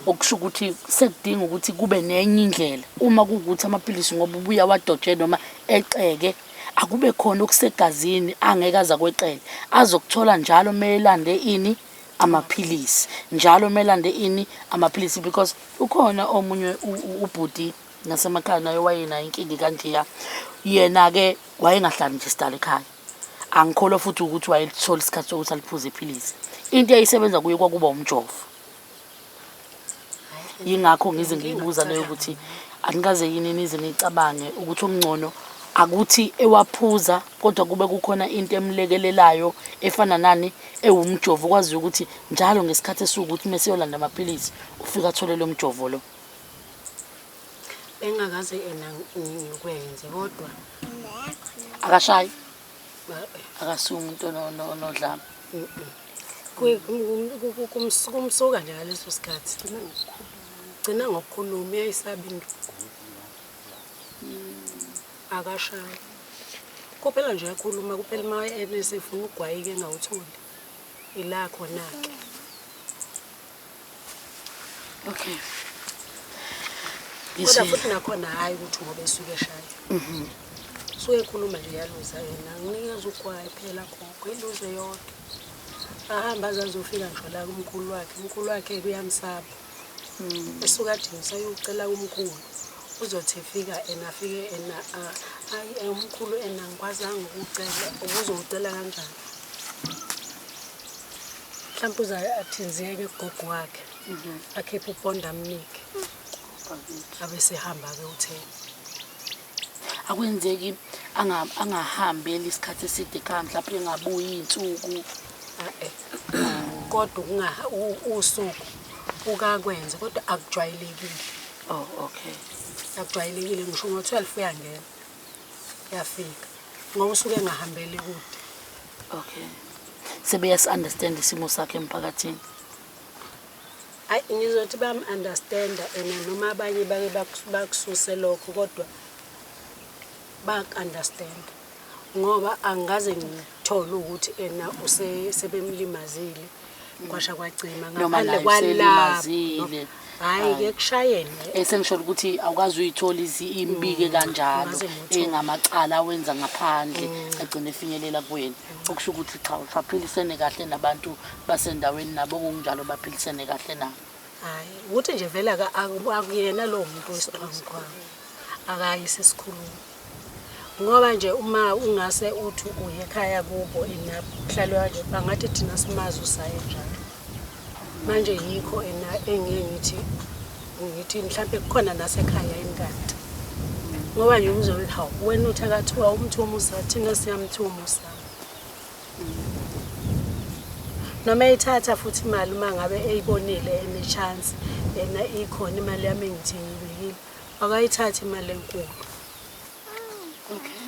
okusho ukuthi sekudinga ukuthi kube nenye indlela. Uma kuwukuthi amaphilisi ngoba ubuya wadoje noma exeke, akube khona okusegazini angeke aze akweqele, azokuthola njalo melande ini amaphilisi, njalo melande ini amaphilisi. Because ukhona omunye ubhuti nasemakhaya naye wayenayo inkinga kanjeya, yena-ke wayengahlali nje sidala ekhaya. Angikholwa futhi ukuthi wayelithola isikhathi sokuthi aliphuze iphilisi. Into eyayisebenza kuye kwakuba umjovo. Yingakho ngize ngiyibuza leyo ukuthi anikaze yini nize nicabange ukuthi okungcono akuthi ewaphuza kodwa kube kukhona into emlekelelayo efana nani ewumjovo, kwaziwa ukuthi njalo ngesikhathi esiwukuthi mese yolanda amaphilisi ufika athole lo mjovo lo. Bengingakaze ena ngikwenze kodwa akashayi, akasuye umuntu onodlame. Kumsuka nje ngaleso sikhathi gcina ngokukhuluma, uyayisaba induku, akashayi kuphela nje uyakhuluma kuphela. Uma esefuna ugwayi-ke engawutholi, ila khona-ke. Okay. Kodwa futhi nakhona hhayi ukuthi ngoba esuke eshaya, suke ekhuluma nje, yaluza yena, nginikeza ugwayi phela gogo, iluze yodwa. Ahambe aze azofika ngisho la kumkhulu wakhe, umkhulu wakhe kuyamsaba. Esuke adinisa ayocela kumkhulu, uzothi efika ena afike ena, ayi umkhulu ena ngikwazanga ukucela, ubuzowucela kanjani? Mhlawumpe uze athinziyeke kugogo wakhe, akhiphe uponda amnike, abesehamba-ke uthenga. Akwenzeki angahambeli isikhathi eside ekhaya, mhlawumpe engabuyi iy'nsuku? A-e, kodwa usuku ukakwenze, kodwa akujwayelekile. Oh, okay. Akujwayelekile, ngisho ngo-12 uyangena, uyafika, ngoba usuke engahambeli kude. Okay. Sebeyasi-understand isimo sakhe emphakathini? Hayi, ngizothi bam-understanda and noma abanye bake bakususe lokho, kodwa baku-understand ngoba angikaze ngithole ukuthi ena sebemlimazile kwasha kwacima. Noma ngaphandle naye kwalapho. uselimazile. Hhayi-ke ekushayeni. Esengisho ukuthi awukazi uyithola imbike kanjalo Angikaze ngiwuthole. engamacala awenza ngaphandle agcine efinyelela kuwena, okusho ukuthi cha, usaphilisene kahle nabantu basendaweni, nabo ngokunjalo baphilisene kahle nabo. Hhayi, ukuthi nje vele akuyena lowo muntu wesixhwanguxhwangu, akayise isikhulumi, ngoba nje uma ungase uthi uye ekhaya kubo ena kuhlalwe kanje, bangathi thina simazi usaye njalo. Manje yikho ena engiye ngithi mhlampe kukhona nasekhaya yini kanti, ngoba nje uzobe hawu wena uthi akathiwa umthuma usa, thina siyamthuma usa. Noma eyithatha futhi imali, uma ngabe eyibonile ene-chance ena ikhona imali yami engithi ngiyibekile, akayithathi imali enkulu. Okay.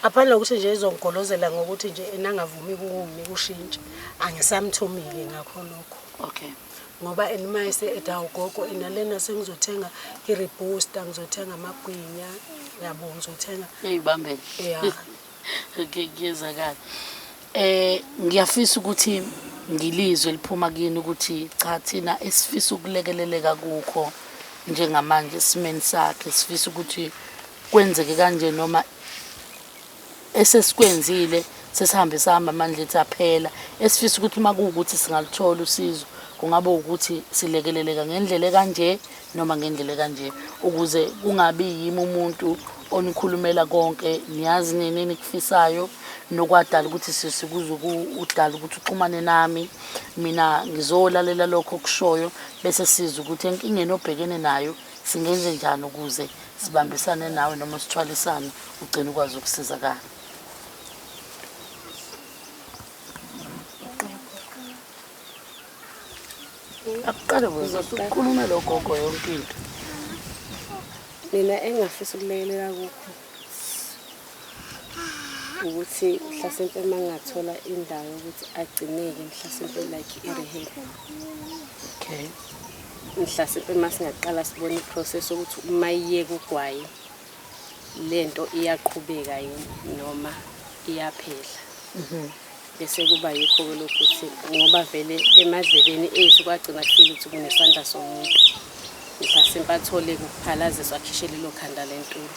Ngaphandle kokuthi nje izongigolozela ngokuthi nje enangavumi ukunginika ushintshe, angisamthumi-ke ngakho lokho. Okay. Ngoba enima ethi hawu gogo ena lena sengizothenga i-rebooster, ngizothenga amagwinya, yabo, ngizothenga. Eyibambele. Ya. Okay, kuyezakala. Ngiyafisa ukuthi ngilizwe liphuma kini ukuthi cha, thina esifisa ukulekeleleka kukho njengamanje esimeni sakhe, sifisa ukuthi kwenzeke kanje, noma esesikwenzile sesihambe sahamba amandla ethu aphela, esifisa ukuthi uma kuwukuthi singaluthola usizo kungaba ukuthi silekeleleka ngendlela ekanje noma ngendlela ekanje, ukuze kungabi yimi umuntu onikhulumela konke. Niyazi nini enikufisayo nokwadala ukuthi sisikuze udala ukuthi uxhumane nami, mina ngizolalela lokho okushoyo, bese sizwe ukuthi enkingeni obhekene nayo singenze njani ukuze sibambisane nawe noma sithwalisane ugcine ukwazi ukusizakala. Akuqale wena usukhulume lo gogo yonke into. Mina engingafisa ukulekelela kukho ukuthi mhlasimpe uma ngingathola indawo yokuthi agcineke, mhlasimpe like i-rehab. Okay. Mhlasimpe uma singaqala sibone i-process yokuthi uma iyeka ugwayi lento iyaqhubeka yini noma iyaphela. Bese kuba yikho-ke lokhu ukuthi ngoba vele emadlebeni ethu kwagcina kufile ukuthi kunesandla somuntu. Mhlasimpe athole ukuphalaziswa akhishwe lelo khanda lentulo.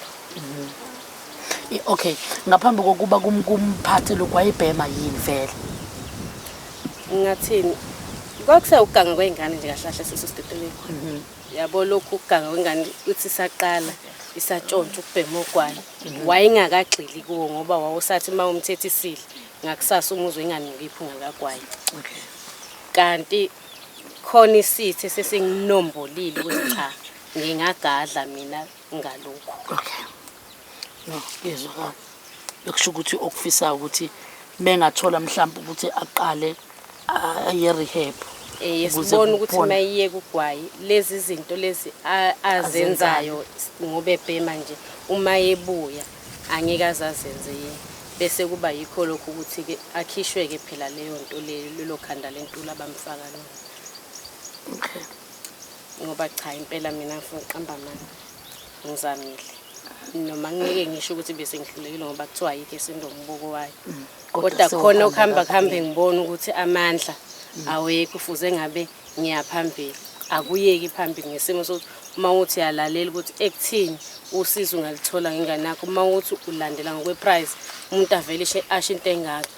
Okay, ngaphambi kokuba kumphathe lokhu wayebhema yini vele? Ngingathini? Kwakusewukuganga kwey'ngane nje kahle kahle sesositetelekho. Yabo lokhu ukuganga kwengane uthi isaqala isatshontsha ukubhema ogwayi. Wayengakagxili kuwo ngoba wawusathi uma umthethisile ngakusasa umuzwe inganuki iphunga likagwayi. Okay. Kanti khona isithe sesinginombolile ukuthi cha ngingagadla mina ngalokhu. Okay. No, kuyezwakala. Bekusho ukuthi okufisayo ukuthi mengathola mhlawumbe ukuthi aqale aye rehab. Eh Ukuze sibona ukuthi kuphone. mayiyeka ugwayi lezi zinto lezi azenzayo ngoba ebhema nje uma ebuya angeke azazenze yini. Bese kuba yikho lokho ukuthi ke akhishwe ke phela leyo nto leyo lelo khanda lentulo abamfaka lona. Okay. Ngoba cha impela mina ngifuna ukuqamba amanga. Ngizamile. Noma ngeke ngisho ukuthi bese ngihlulekile ngoba kuthiwa ayikho esindombuko wayo. Kodwa Kodwa khona sewuhamba okuhamba kakhulu. kuhambe ngibona ukuthi amandla awekho fuze ngabe ngiya phambili. Akuyeki phambili ngesimo sokuthi uma uthi uyalalela ukuthi ekuthini usizo ungalithola ngengane yakho, uma uthi ulandela ngokwe-price umuntu avele asho into engaka.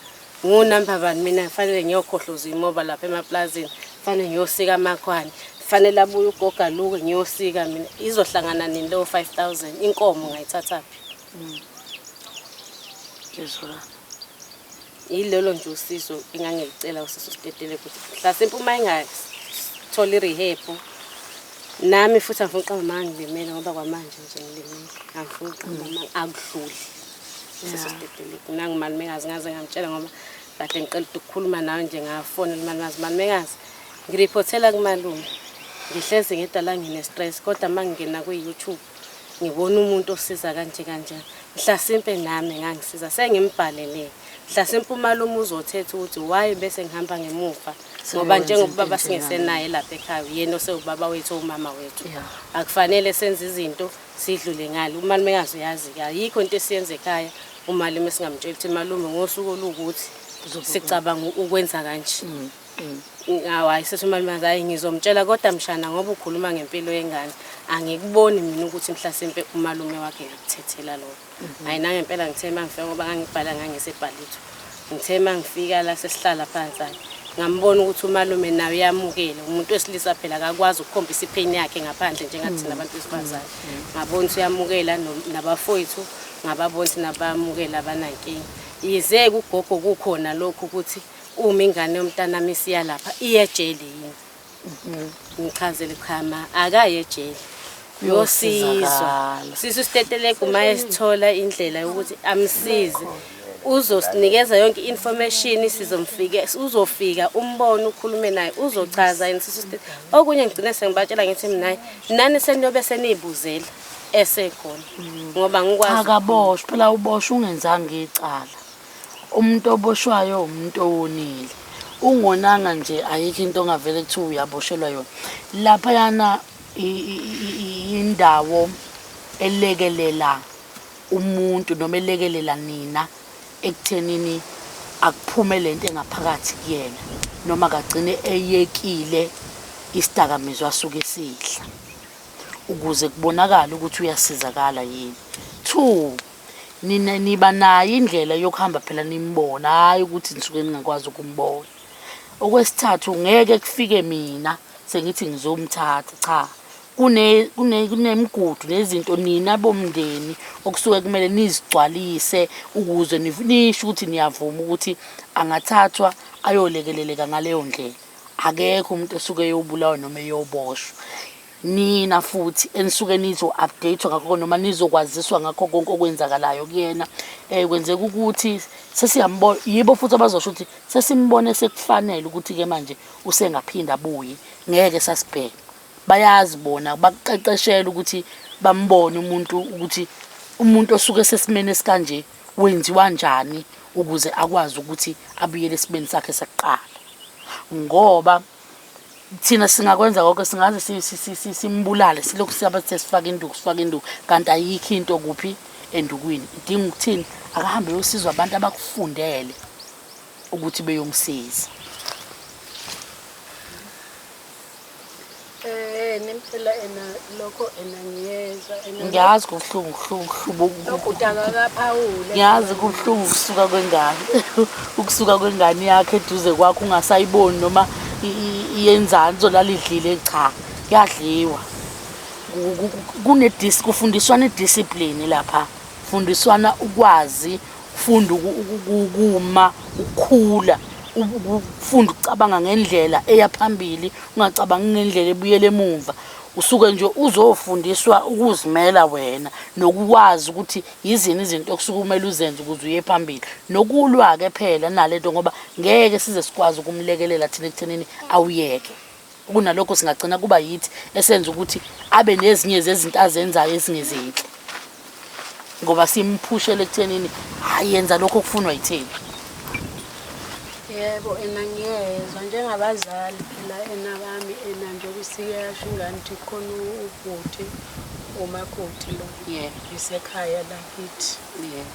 Ngunamba bani mina kufanele ngiyokhohloza imoba lapha emaplazini, kufanele ngiyosika amakhwane, kufanele abuye ugogo aluke ngiyosika mina. Izohlangana nini leyo 5000? Inkomo ngayithathaphi? Kuyezwakala. Yilolo nje usizo engangilicela usizo sitetele ukuthi mhlasimpe uma engathola i-rehab nami futhi angifuni ukuqamba amanga ngilimele ngoba kwamanje nje ngilimele angifuni ukuqamba amanga akudluli siso sitetele nangumalumekazi ngaze ngamtshela ngoba kade ngicela ukukhuluma nawe nje ngafonela umalumekazi malumekazi ngiriphothela kumalume ngihlezi ngedala ngine-stress kodwa uma ngingena kwi-YouTube ngibona umuntu osiza kanje kanje mhlasimpe nami ngangisiza sengimbhalele mhlasimpe umalume uzothetha ukuthi why bese ngihamba ngemuva ngoba Sewenza njengoba into ubaba singesenaye lapha ekhaya uyena osewubaba wethu umama wethu Yeah. akufanele senze izinto sidlule ngale umalumekazi uyazi-ke ayikho into esiyenza ekhaya umalume singamtsheli ukuthi malume ngosuku oluwukuthi sicabanga ukwenza kanje. Hayi sethi umalume hayi ngizomtshela kodwa mshana ngoba ukhuluma ngempilo yengane angikuboni mina ukuthi mhlasimpe umalume wakhe ngakuthethela lokho. Hayi nangempela ngithe uma ngifika ngoba ngangibhala ngangisebhalitho. Ngithe uma ngifika la sesihlala phansi hayi ngambona ukuthi umalume naye uyamukela umuntu wesilisa phela akakwazi ukukhombisa ipheni yakhe ngaphandle njengathina abantu besifazane. Ngabona ukuthi uyamukela nabafowethu ngababona ukuthi nabamukela abanankinga. Yize kugogo kukhona lokhu ukuthi uma ingane yomntanami isiya lapha iye ejele yini. Ngichazele cha ma akaye ejele. Uyosizwa. Uyosizakala. Sisu sitetelegu uma esithola indlela yokuthi amsize. Uzosinikeza yonke i-information sizomfika uzofika umbone ukhulume naye uzochaza yena sisu sitete. Okunye ngigcine sengibatshela ngithi mina hayi, nani seniyobe seniyibuzela esekhona ngoba ngikwazi Akaboshwa phela uboshwa ungenzanga icala. Umuntu oboshwayo umuntu owonile. Ungonanga nje ayikho into ongavele kuthiwa uyaboshelwa yona. Laphayana indawo elekelela umuntu noma elekelela nina ekuthenini akuphume lento engaphakathi kuyena noma kagcine eyekile isidakamizwa asuke esidla ukuze kubonakale ukuthi uyasizakala yini. Two, nina niba nayo indlela yokuhamba phela nimbona, hhayi ukuthi nisuke ningakwazi ukumbona. Okwesithathu, ngeke kufike mina sengithi ngizomthatha, cha. Kunemigudu nezinto nina bomndeni okusuke kumele nizigcwalise ukuze nisho ukuthi niyavuma ukuthi angathathwa ayolekeleleka ngaleyo ndlela. Akekho umuntu osuke eyobulawa noma eyoboshwa. Nina futhi enisuke nizo-update-wa ngakho noma nizokwaziswa ngakho konke okwenzakalayo kuyena. Kwenzeka ukuthi sesiyambona, yibo futhi abazosho ukuthi sesimbone sekufanele ukuthi-ke manje usengaphinda abuye, ngeke sasibheka. Bayazi bona, bakuqeqeshela ukuthi bambone umuntu ukuthi umuntu osuke esesimeni esikanje wenziwa njani ukuze akwazi ukuthi abuyele esimeni sakhe sakuqala. Ngoba thina singakwenza konke, singaze simbulale, silokhu siyabe sifaka induku, sifaka induku, kanti ayikho into kuphi endukwini. Idinga ukuthini? Akahambe eyosizwa abantu abakufundele ukuthi beyomsiza. Eh nempela ena lokho ena ngiyezwa ena Ngiyazi kubuhlungu kubuhlungu kubuhlungu. Ubhuti akakaphawule. Ngiyazi kubuhlungu ukusuka kwengane. Ukusuka kwengane yakhe eduze kwakho ungasayiboni noma iyenzani izolala idlile cha. Kuyadliwa. Kune kufundiswana idiscipline lapha. Fundiswana ukwazi ufunda ukuma ukukhula ukufunda ukucabanga ngendlela eya phambili ungacabangi ngendlela ebuyela emumva usuke nje uzofundiswa ukuzimela wena nokukwazi ukuthi yizini izinto okusuke kumele uzenze ukuze uye phambili nokulwa-ke phela nalento ngoba ngeke size sikwazi ukumlekelela thina ekuthenini awuyeke Kunalokho singagcina kuba yithi esenza ukuthi abe nezinye zezinto azenzayo ezingezinhle ngoba simphushele ekuthenini hhayi yenza lokho okufunwa yithina. Yebo, ena ngiyezwa njengabazali phela ena bami ena nje kusike yasho ingane ukuthi khona ubhuti umakoti lo Yebo. isekhaya lakithi. Yebo.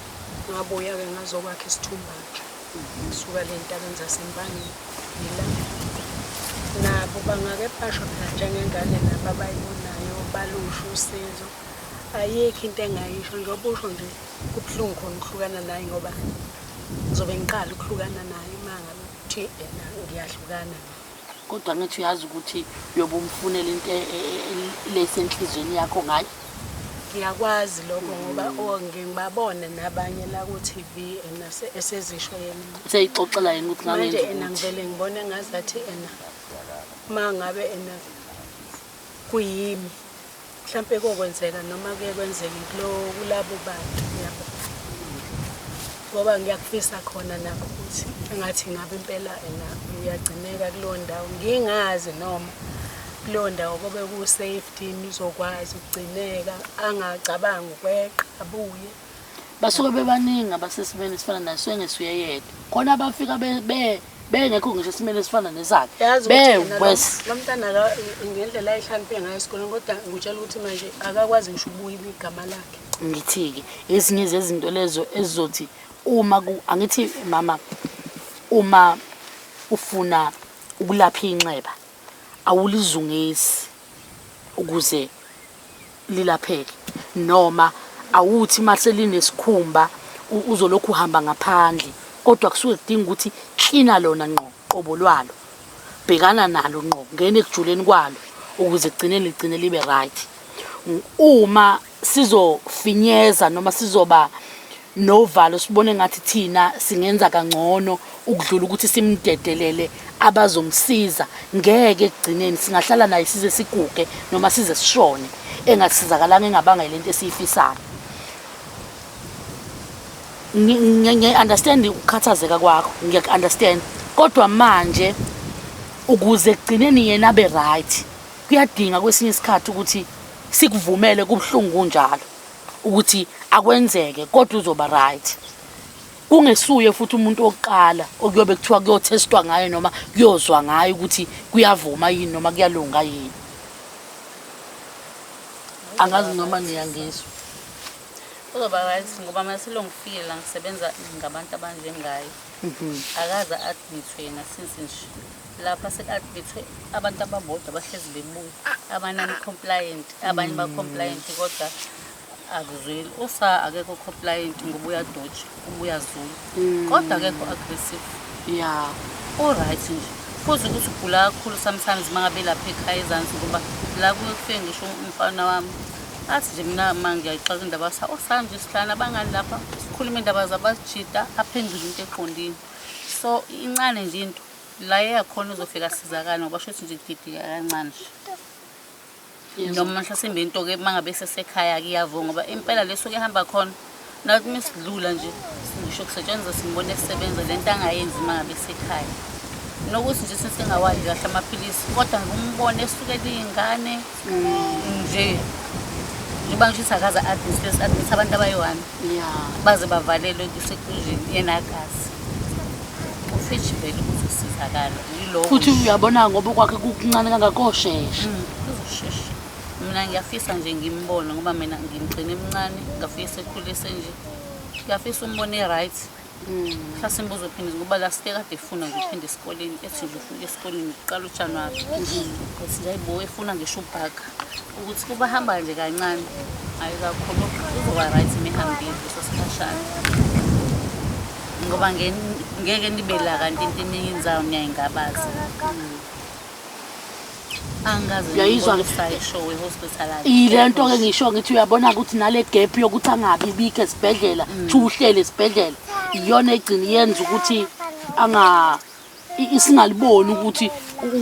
Ngabuya-ke ngazokwakha isithumbatsha. Ngisuka le ntabeni zaseMpangeni ngila. Nabo bangake basho phela njengengane nabo abayibonayo balusho usizo. Ayikho into engayisho njengoba usho nje kubuhlungu khona ukuhlukana naye ngoba ngizobe ngiqala ukuhlukana naye uma ngabe kuthi ena ngiyahlukana naye. Kodwa ngithi uyazi ukuthi uyobe umfunela into lesenhlizweni yakho ngayo. Ngiyakwazi lokho ngoba oh ngibabone nabanye la ku-TV ena esezisho yena. Seyixoxela yena ukuthi Manje ngangenza ena ukuthi. ngivele ngibone ngazathi ena uma ngabe ena kuyimi mhlampe kokwenzeka noma kuye kwenzeke kulo kulabo bantu yabo. Ngoba ngiyakufisa khona nakho ukuthi engathi ngabe impela ena uyagcineka kuleyo ndawo ngingazi noma kuleyo ndawo kobe ku-safety nizokwazi ukugcineka angacabangi ukweqa abuye. Basuke bebaningi abasesimeni esifana naye suke engesuye yedwa. Khona abafika bengekho ngisho esimeni esifana nesakhe. Yazi ukuthi yena lo Be-worse. lo mntana ngendlela ayihlakaniphe ngayo esikoleni kodwa ngikutshela ukuthi manje akakwazi ngisho ukubuya igama lakhe. Ngithi-ke ezinye zezinto lezo ezizothi uma angithi mama uma ufuna ukulapha inxeba awulizungezi ukuze lilapheke noma awuthi mase linesikhumba uzolokhu uhamba ngaphandle kodwa kusuke kudinga ukuthi klina lona ngqo qobo lwalo bhekana nalo ngqo ngene ekujuleni kwalo ukuze kugcine ligcine libe right. Uma sizofinyeza noma sizoba novalo sibone ngathi thina singenza kangcono ukudlula ukuthi simdedelele abazomsiza ngeke ekugcineni singahlala naye size siguge noma size sishone engasizakalanga engabanga yilento esiyifisayo. Ngiya-understand ukukhathazeka kwakho, ngiyaku-understand kodwa manje ukuze ekugcineni yena abe right kuyadinga kwesinye isikhathi ukuthi sikuvumele kubuhlungu kunjalo ukuthi akwenzeke kodwa uzoba right. Kungesuye futhi umuntu wokuqala okuyobe kuthiwa kuyothestwa ngaye noma kuyozwa ngaye ukuthi kuyavuma yini noma kuyalunga yini. Angazi noma niyangizwa. Uzoba right ngoba mina selokhu ngifikile la ngisebenza ngabantu abanjengaye. Akaze a-admit-we yena since nje. Lapha seku-admit-we abantu ababodwa abahlezi bebuya, aba-non-compliant, abanye ba-compliant kodwa akuzweli. Usa akekho compliant ngoba uyadoja, ubuya zula. Kodwa akekho aggressive. U-right nje. Futhi ukuthi ugula kakhulu sometimes uma ngabe lapha ekhaya ezansi ngoba la kuye kufike ngisho umfana wami athi nje mina ma ngiyayixaka indaba sa osanje sihlala nabangani lapha sikhuluma indaba zabajida aphendule into eqondile. So incane nje into la eyakhona uzofika asizakale ngoba shuthi nje kudidika kancane nje. Noma mhlasimbe into-ke uma ngabe sesekhaya-ke iyavuma ngoba impela lesuke ehamba khona nathi uma sidlula nje ngisho kusetshenziswa simbone esebenza le nto angayenzi uma ngabe esekhaya. Nokuthi nje sesingawadli kahle amaphilisi kodwa ngumbone esukela iy'ngane nje njengoba ngisho ukuthi akaze a-admit admit abantu abayi-one baze bavalelwe kusekujini yena akazi. Ufitshi vele ukuthi usizakala yiloko Futhi nje. uyabona ngoba kwakhe kukuncane kangakoshesha. Kuzoshesha. Mina ngiyafisa nje ngimbone ngoba mina ngimgcine emncane, ngafisa ekhulise nje. Ngiyafisa umbone e-right. Mhlasimbe uzophinde ngoba la sike kade efuna nje uphinde esikoleni, ethi nje ufuna esikoleni kuqala uJanuwari. Ukuthi nje ayibo efuna ngisho ubhaka. Ukuthi kuba hamba nje kancane. Hayi kakhulu uzoba right mehambile leso sikhashana. Ngoba ngeke nibe la kanti into eniyenzayo niyayingabaza. Angaze Uyayizwa ngibone sayishow e-hospital. Ile nto ke ngisho ngithi uyabona ukuthi nale gap yokuthi angabi bikho esibhedlela, kuthiwa uhlele esibhedlela, iyona egcina yenza ukuthi anga isingaliboni ukuthi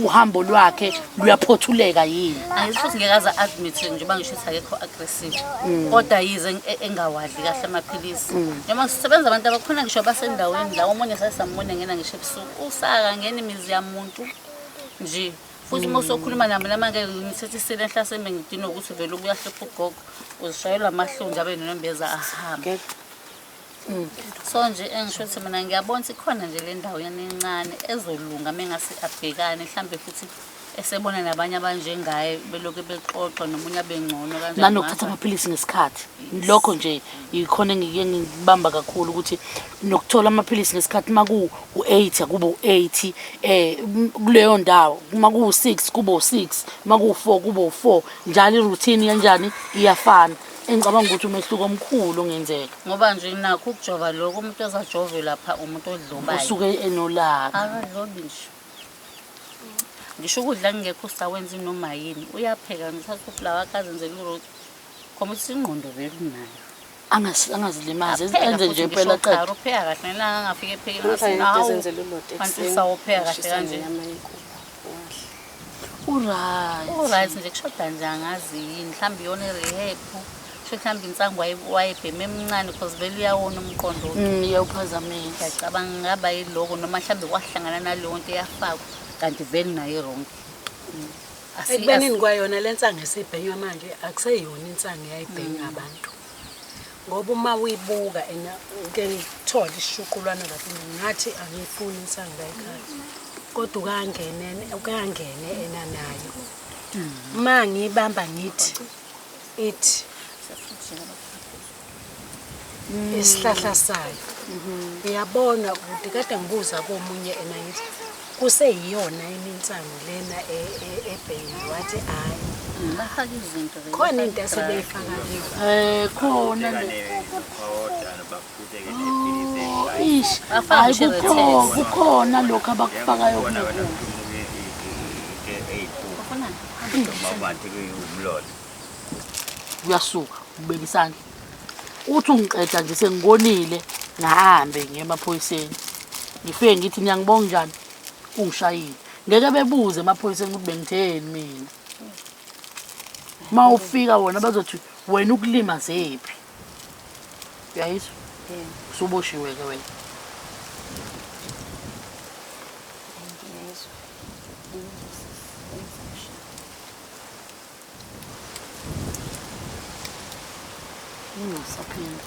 uhambo lwakhe luyaphothuleka yini. Angithi futhi ngeke aze admit njengoba ngisho ukuthi akekho aggressive. Kodwa yize engawadli kahle amaphilisi. Noma sisebenza abantu abakhona ngisho abasendaweni la omunye sasambona ngena ngisho ebusuku. Usaka ngena imizi yamuntu nje. Futhi uma usokhuluma nami lama ngeke ngithethisele enhlasembe ngidinwe ukuthi vele ubuyahlupha ugogo. Uzishayelwa amahlonzi abe nonembeza ahambe. So nje engisho ukuthi mina ngiyabona ukuthi ikhona nje le ndawo yana encane ezolunga mengase abhekane mhlambe futhi esebona nabanye abanjengaye belokhu bexoxa nomunye abengcono kanjani. Nanokuthatha amaphilisi ngesikhathi. Lokho nje yikhona engike ngibamba kakhulu ukuthi nokuthola amaphilisi ngesikhathi maku u8 akube u8 kuleyo ndawo, uma ku 6 kube u6, uma ku 4 kube u4, njalo i-routine kanjani iyafana. Engicabanga ukuthi umehluko omkhulu ongenzeka. Ngoba nje nakho ukujova lokho umuntu ozajove lapha umuntu odlobayo. Usuke enolaka. Akadlobi nje. Ngisho ukudla kungekho usawenza noma yini. Uyapheka ngithatha ufulawa wakhe azenzele uroti. Khomba ukuthi ingqondo vele unayo. Angazilimazi Apheka enze futhi nje ngisho phela qeda. ukhari, upheka kahle nelanga angafika epheke Namhlanje ngathi, into ezenzela uloti kanti ekuseni, usawupheka kahle ushisa kanje. nenyama yenkukhu, wadla. Uright. Uright nje kushoda nje angazi yini mhlawumbe iyona i-rehab. Kusho mhlawumbe insangu wayebhema emncane because vele uyawona umqondo. Iyawuphazamisa. Ngiyacabanga ngaba yiloko noma mhlawumbe kwahlangana naleyo nto eyafakwa kanti vele nayo i-wrong. Ekubenini kwayona le nsangu esibhenywa manje akuseyona insangu eyayibhenywa abantu. Ngoba uma uyibuka ena ngike ngithole isishuqulwana lapho ngathi angiyifuni insangu la ekhaya. Kodwa ukangene ena nayo. Uma ngiyibamba ngithi ithi isihlahla sayo. Uyabona ukuthi kade ngibuza komunye ena ngithi kuseyiyona yini insangu lena ebhenyi, wathi hhayi. Bafaka izinto vele, Khona into bafaka asebeyifaka kiyo. Khona le. Ish, Bafaka hayi ngisho i-Retex. kukhona lokho abakufakayo kulokhu. Ufunani? Uyasuka ubeka isandla. Uthi ungiqeda nje sengikonile ngihambe ngiye emaphoyiseni. Ngifike ngithi niyangibonga njani? Ungishayile. Ngeke bebuze emaphoyiseni ukuthi bengitheni mina. Uma ufika wona bazothi wena ukulimazephi. Uyayizwa? Usuboshiwe ke wena. Ungasaphinda.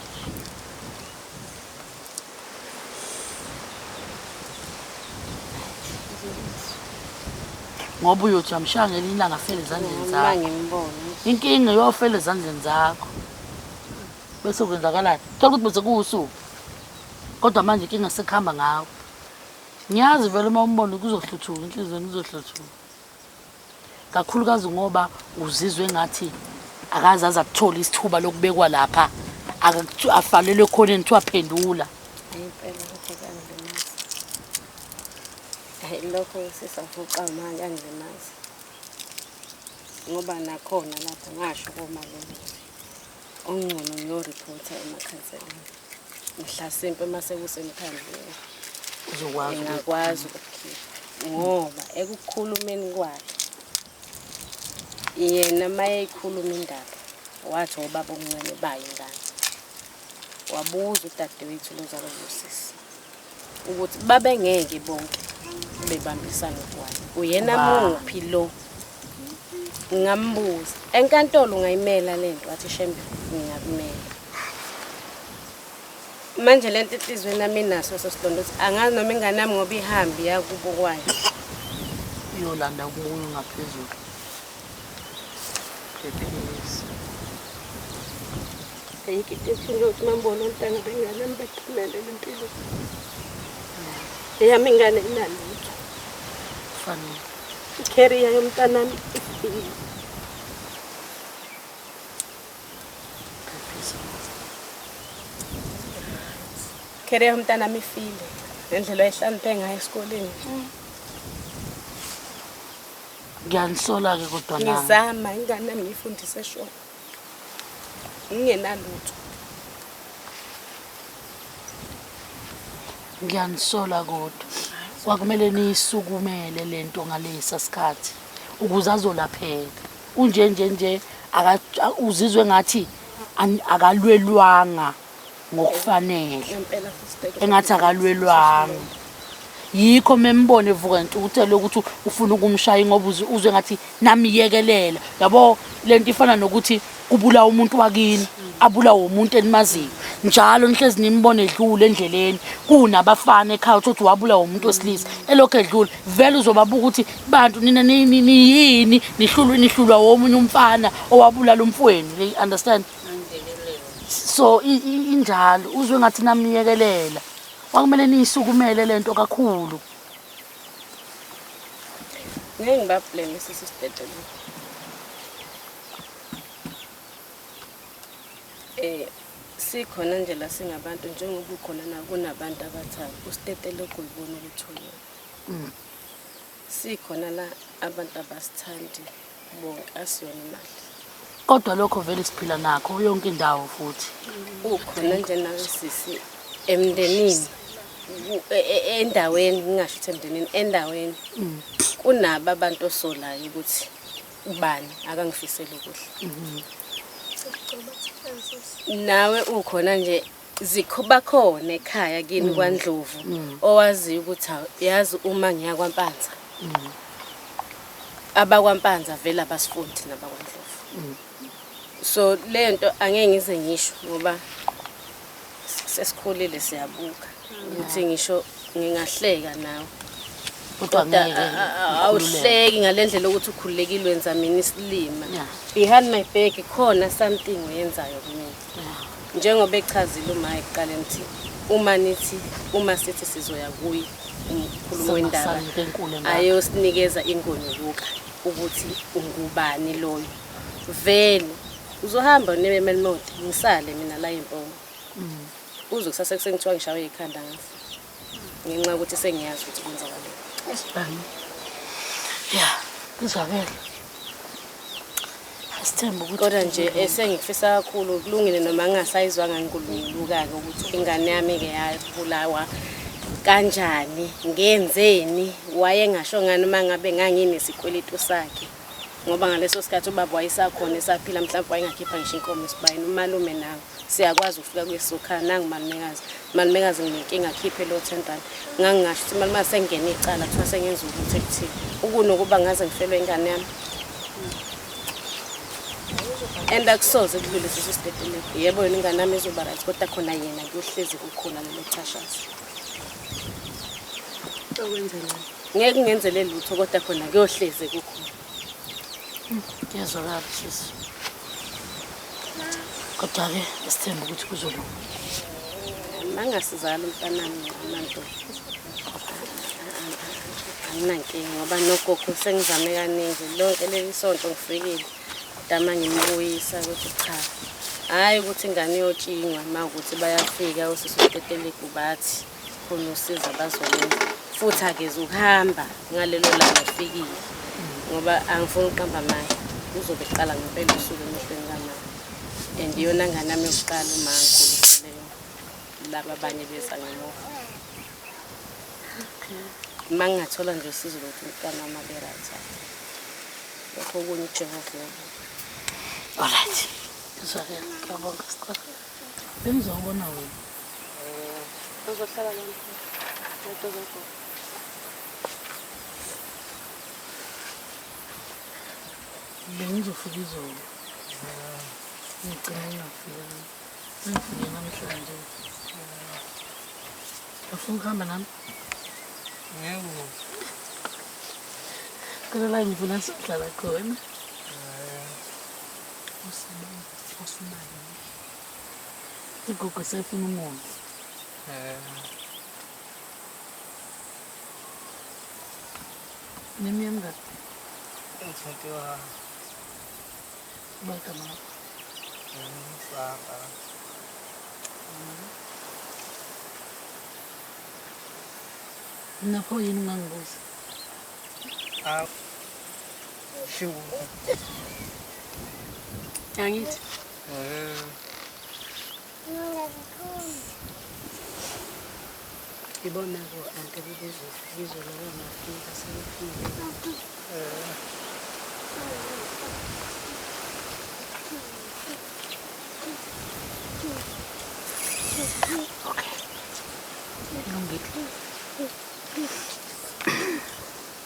Ngoba uyothi amshaya ngelinye ilanga afele ezandleni Uma zakho. ngimbona. Inkinga iyofela ezandleni zakho. Bese kwenzakalani? Thola ukuthi bese kuwusuku. Kodwa manje inkinga sekuhamba ngawe. Ngiyazi vele uma umbona kuzohluthuka, inhliziyweni izohluthuka. Kakhulukazi ngoba uzizwe ngathi akaze aze akuthole isithuba lokubekwa lapha. Afalelwe ekhoneni kuthiwa phendula. Hayi impela lokho kuyangilimaza. Hayi lokho sisavuka manje kuyangilimaza. Ngoba nakhona lapho ngasho komalume ongcono ngiyoreporta emakhanseleni. Mhlasimpe mase kusemkhandlwini. Uzokwazi ukuthi Ngingakwazi ukukhipha ngoba ekukhulumeni kwakhe yena mayeyikhuluma indaba wathi obaba omncane bayo ingane. Wabuza udadewethu lozalo losisi ukuthi babengeke bonke bebambisana kwayo. Uyena muphi lo? Ngambuza enkantolo ungayimela lento, wathi shembe ngingakumela. Manje lento enhliziyweni yami inaso sesilonda ukuthi angazi noma ingane yami ngoba ihambi yakubo kwayo. Iyolanda kumunye ngaphezulu. Phephisa. Ayikho into ebuhlungu ukuthi uma ngibona ontanga bengane yami bephumelela empilweni. Eyami ingane inalutho. Fanele. I-career yomntanami ifile. Phephisa. Career yomntanami ifile. Ngendlela ayihlakaniphe ngayo esikoleni. Ngiyanisola-ke kodwa nami. Ngizama ingane yami ngiyifundise sho. Ngingenalutho. Ngiyanisola kodwa. Kwakumele niyisukumele lento ngalesa sikhathi ukuze azolapheka. Unje nje nje uzizwe ngathi akalwelwanga ngokufanele. Ngempela futhi Engathi akalwelwanga. Yikho membone evuka ngentukuthelo ukuthi ufuna ukumshaya ngoba uzwe ngathi namiyekelela. Yabo lento ifana nokuthi kubulawa umuntu wakini, abulawe umuntu enimaziyo. Njalo nihlezi nimbone edlula endleleni, kunabafana ekhaya uthi uthi wabulawa umuntu wesilisa. Elokhu edlula vele uzobabuka ukuthi bantu nina niyini, nihlulwa womunye umfana owabulala umfowenu. You understand? So injalo, uzwe ngathi namiyekelela. Kwakumele niyisukumele lento kakhulu. Ngeke ngibablame sisi Sidedeleko. Sikhona nje la singabantu njengoba ukhona na kunabantu abathathu uSiteteleko ulibona ukuthi uyena. Sikhona la abantu abasithandi bonke asiyona imali. Kodwa lokho vele siphila nakho yonke indawo futhi. Ukhona nje nawe sisi emndenini endaweni ngingasho ukuthi emndenini endaweni kunabo abantu osolayo ukuthi ubani akangifiseli okuhle. Nawe ukhona nje zikho bakhona ekhaya kini kwaNdlovu owaziyo ukuthi yazi uma ngiya kwaMpanza. AbakwaMpanza vele abasifundi nabakwaNdlovu. So lento angeke ngize ngisho ngoba sesikhulile siyabuka ukuthi ngisho ngingahleka nawe. Kodwa Kodwa ngeke awuhleki ngalendlela ukuthi ukhululekile wenza mina isilima. Yeah. Behind my back khona something oyenzayo kumina. Njengoba echazile uma ekuqaleni ukuthi uma nithi uma sithi sizoya kuye umkhulumi wendaba Singasali into enkulu engaka. ayosinikeza ingonyuluka ukuthi ungubani loyo. Vele uzohamba nemelmode ngisale mina la impongo. Uze kusasa ekuseni kuthiwa ngishawe ikhanda ngafa. Ngenxa yokuthi sengiyazi ukuthi kwenzakaleni. Yeah, kuzwakele. Asithembe ukuthi Kodwa nje esengikufisa kakhulu kulungile noma ngingasayizwanga ngikuluka-ke ukuthi ingane yami-ke yabulawa kanjani, ngenzeni, wayengasho ngani uma ngabe nganginesikweletu sakhe. Ngoba ngaleso sikhathi ubaba wayesakhona esaphila mhlawumbe wayengakhipha ngisho inkomo esibayeni. Umalume nawe siyakwazi ukufika kwesokhaya nangu malumekazi. Malumekazi nginenkinga akhiphe lo 10 rand. Ngangingasho ukuthi malumekazi sengingene icala kuthiwa sengenza ukuthi ekuthini. Ukunokuba ngaze ngifelwe ingane yami. And akusoze kudlule siso Sidedeleko. Yebo yona ingane yami izoba right kodwa khona yena kuyohlezi kukhona lelo chashazi. Ngeke kungenzele lutho kodwa khona kuyohlezi kukhona. Kuyezwakala sisi. Kodwa-ke asithembe ukuthi kuzolunga. Mangasizala umntanami amantombi. Anginankinga ngoba nogogo sengizame kaningi lonke leli sonto ngifikile. Kodwa ngimbuyisa ukuthi cha. Hhayi ukuthi ingane iyotshingwa uma ukuthi bayafika osisi uSitetelegu bathi khona usizo abazolwenza. Futhi akeze ukuhamba ngalelo langa efikile. Ngoba angifuni ukuqamba amanga. Uzobe eqala ngempela usuku emehlweni kamama. And iyona ngane yami yokuqala uma ngikhulisele yona. Laba abanye beza ngemuva. Uma ngingathola nje usizo lokuthi umntwana wami abe right. Lokho okunye uJehova uyabona. Alright. Kuzwakele. Ngiyabonga sicela. Bengizobona wena. Uzohlala la mkhulu. Lento zakho. Bengizofika izolo. Ngigcine ngingafikanga. Sengifike namhlanje. Ufuna ukuhamba nami? Yebo. Kodwa la ngifuna sihlala khona. Usumali. Ugogo sefuna umondli. Eh. Neminyaka mingaki? 21. Ubani igama lakho? Saba. Napho yini ungangibuza? Ah. Shu. Angithi Eh. Ngibona-ko anti bebezofika izolo bangafika sebefike. Eh. Okay. Lungile.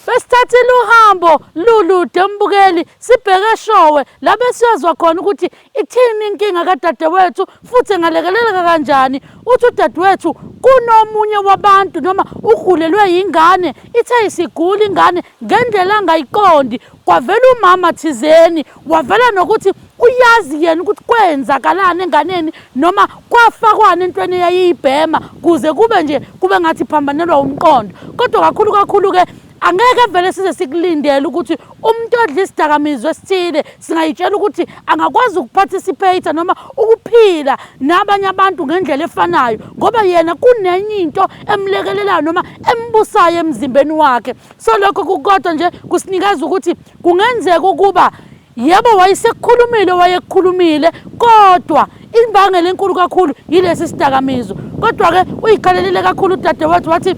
Besithathile uhambo lulude mbukeli sibheke eShowe la besiyozwa khona ukuthi ithini inkinga kadadewethu futhi engalekeleleka kanjani. Uthi udadewethu kunomunye wabantu noma ugulelwe yingane, ithe isigula ingane ngendlela angayiqondi, kwavela umama thizeni, wavela nokuthi uyazi yena ukuthi kwenzakalani enganeni noma kwafakwana entweni eyayiyibhema kuze kube nje kube ngathi phambanelwa umqondo. Kodwa kakhulu kakhulu-ke angeke vele size sikulindele ukuthi umuntu odla isidakamizwa esithile singayitshela ukuthi angakwazi ukuparticipate noma ukuphila nabanye abantu ngendlela efanayo, ngoba yena kunenye into emlekelelayo noma embusayo emzimbeni wakhe. So lokho kukodwa nje kusinikeza ukuthi kungenzeka ukuba yebo wayesekukhulumile wayekukhulumile, kodwa imbangela enkulu kakhulu yilesi sidakamizwa. Kodwa-ke uyikhalelile kakhulu udadewethu wathi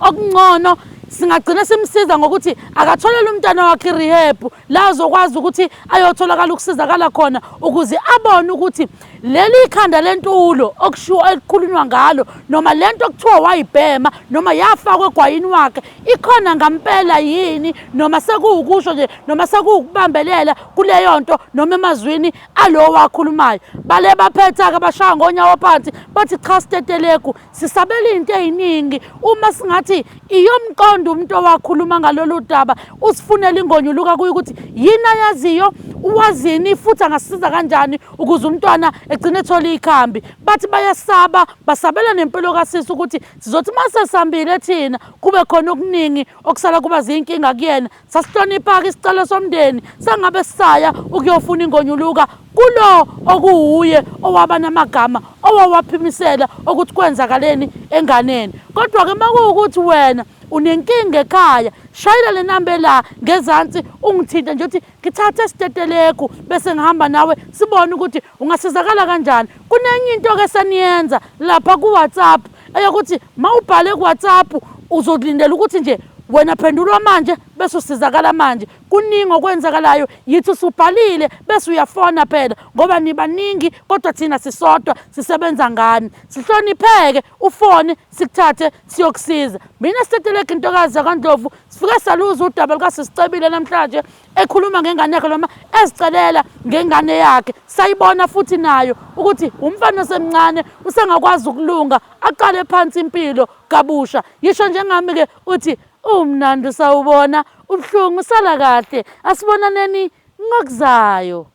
okungcono singagcina simsiza ngokuthi akatholele umntwana wakhe i-rehab la azokwazi ukuthi ayotholakala ukusizakala khona, ukuze abone ukuthi leli khanda lentulo okushiwo elikhulunywa ngalo noma lento okuthiwa wayibhema noma yafakwa egwayini wakhe ikhona ngampela yini, noma sekuwukusho nje noma sekuwukubambelela kuleyo nto noma emazwini alowo wakhulumayo. Bale baphetha-ke bashaya ngonyawo phansi bathi cha Stetelegu, sisabela into ey'ningi uma singathi iyomqondo umuntu owakhuluma ngalolu daba, usifunela ingonyuluka kuyo ukuthi yini ayaziyo, uwazini futhi angasiza kanjani ukuze umntwana egcine ethola ikhambi. Bathi bayasaba, basabela nempilo kasisi ukuthi sizothi uma sesihambile thina kube khona okuningi okusala kuba zinkinga kuyena. Sasihlonipha-ke isicelo somndeni, sangabe sisaya ukuyofuna ingonyuluka kulo okuwuye owaba namagama owawaphimisela ukuthi kwenzakaleni enganeni. Kodwa-ke uma kuwukuthi wena unenkinga ekhaya, shayela le namba la ngezansi ungithinte nje uthi ngithathe Stetelegu, bese ngihamba nawe sibone ukuthi ungasizakala kanjani. Kunenye into-ke seniyenza lapha ku-WhatsApp eyokuthi ma ubhale ku-WhatsApp uzolindela ukuthi nje wena phendulwa manje bese usizakala manje. Kuningi okwenzakalayo, yithi usubhalile bese uyafona phela, ngoba nibaningi kodwa thina sisodwa sisebenza ngani. Sihlonipheke, ufone sikuthathe siyokusiza. Mina Stetelegu intokazi yakwaNdlovu, sifike saluza udaba lukaSisicebile namhlanje ekhuluma ngengane yakhe noma ezicelela ngengane yakhe. Sayibona futhi nayo ukuthi umfana osemncane usengakwazi ukulunga aqale phansi impilo kabusha. Yisho njengami-ke uthi umnandi usawubona, ubuhlungu usala kahle. Asibonaneni ngokuzayo.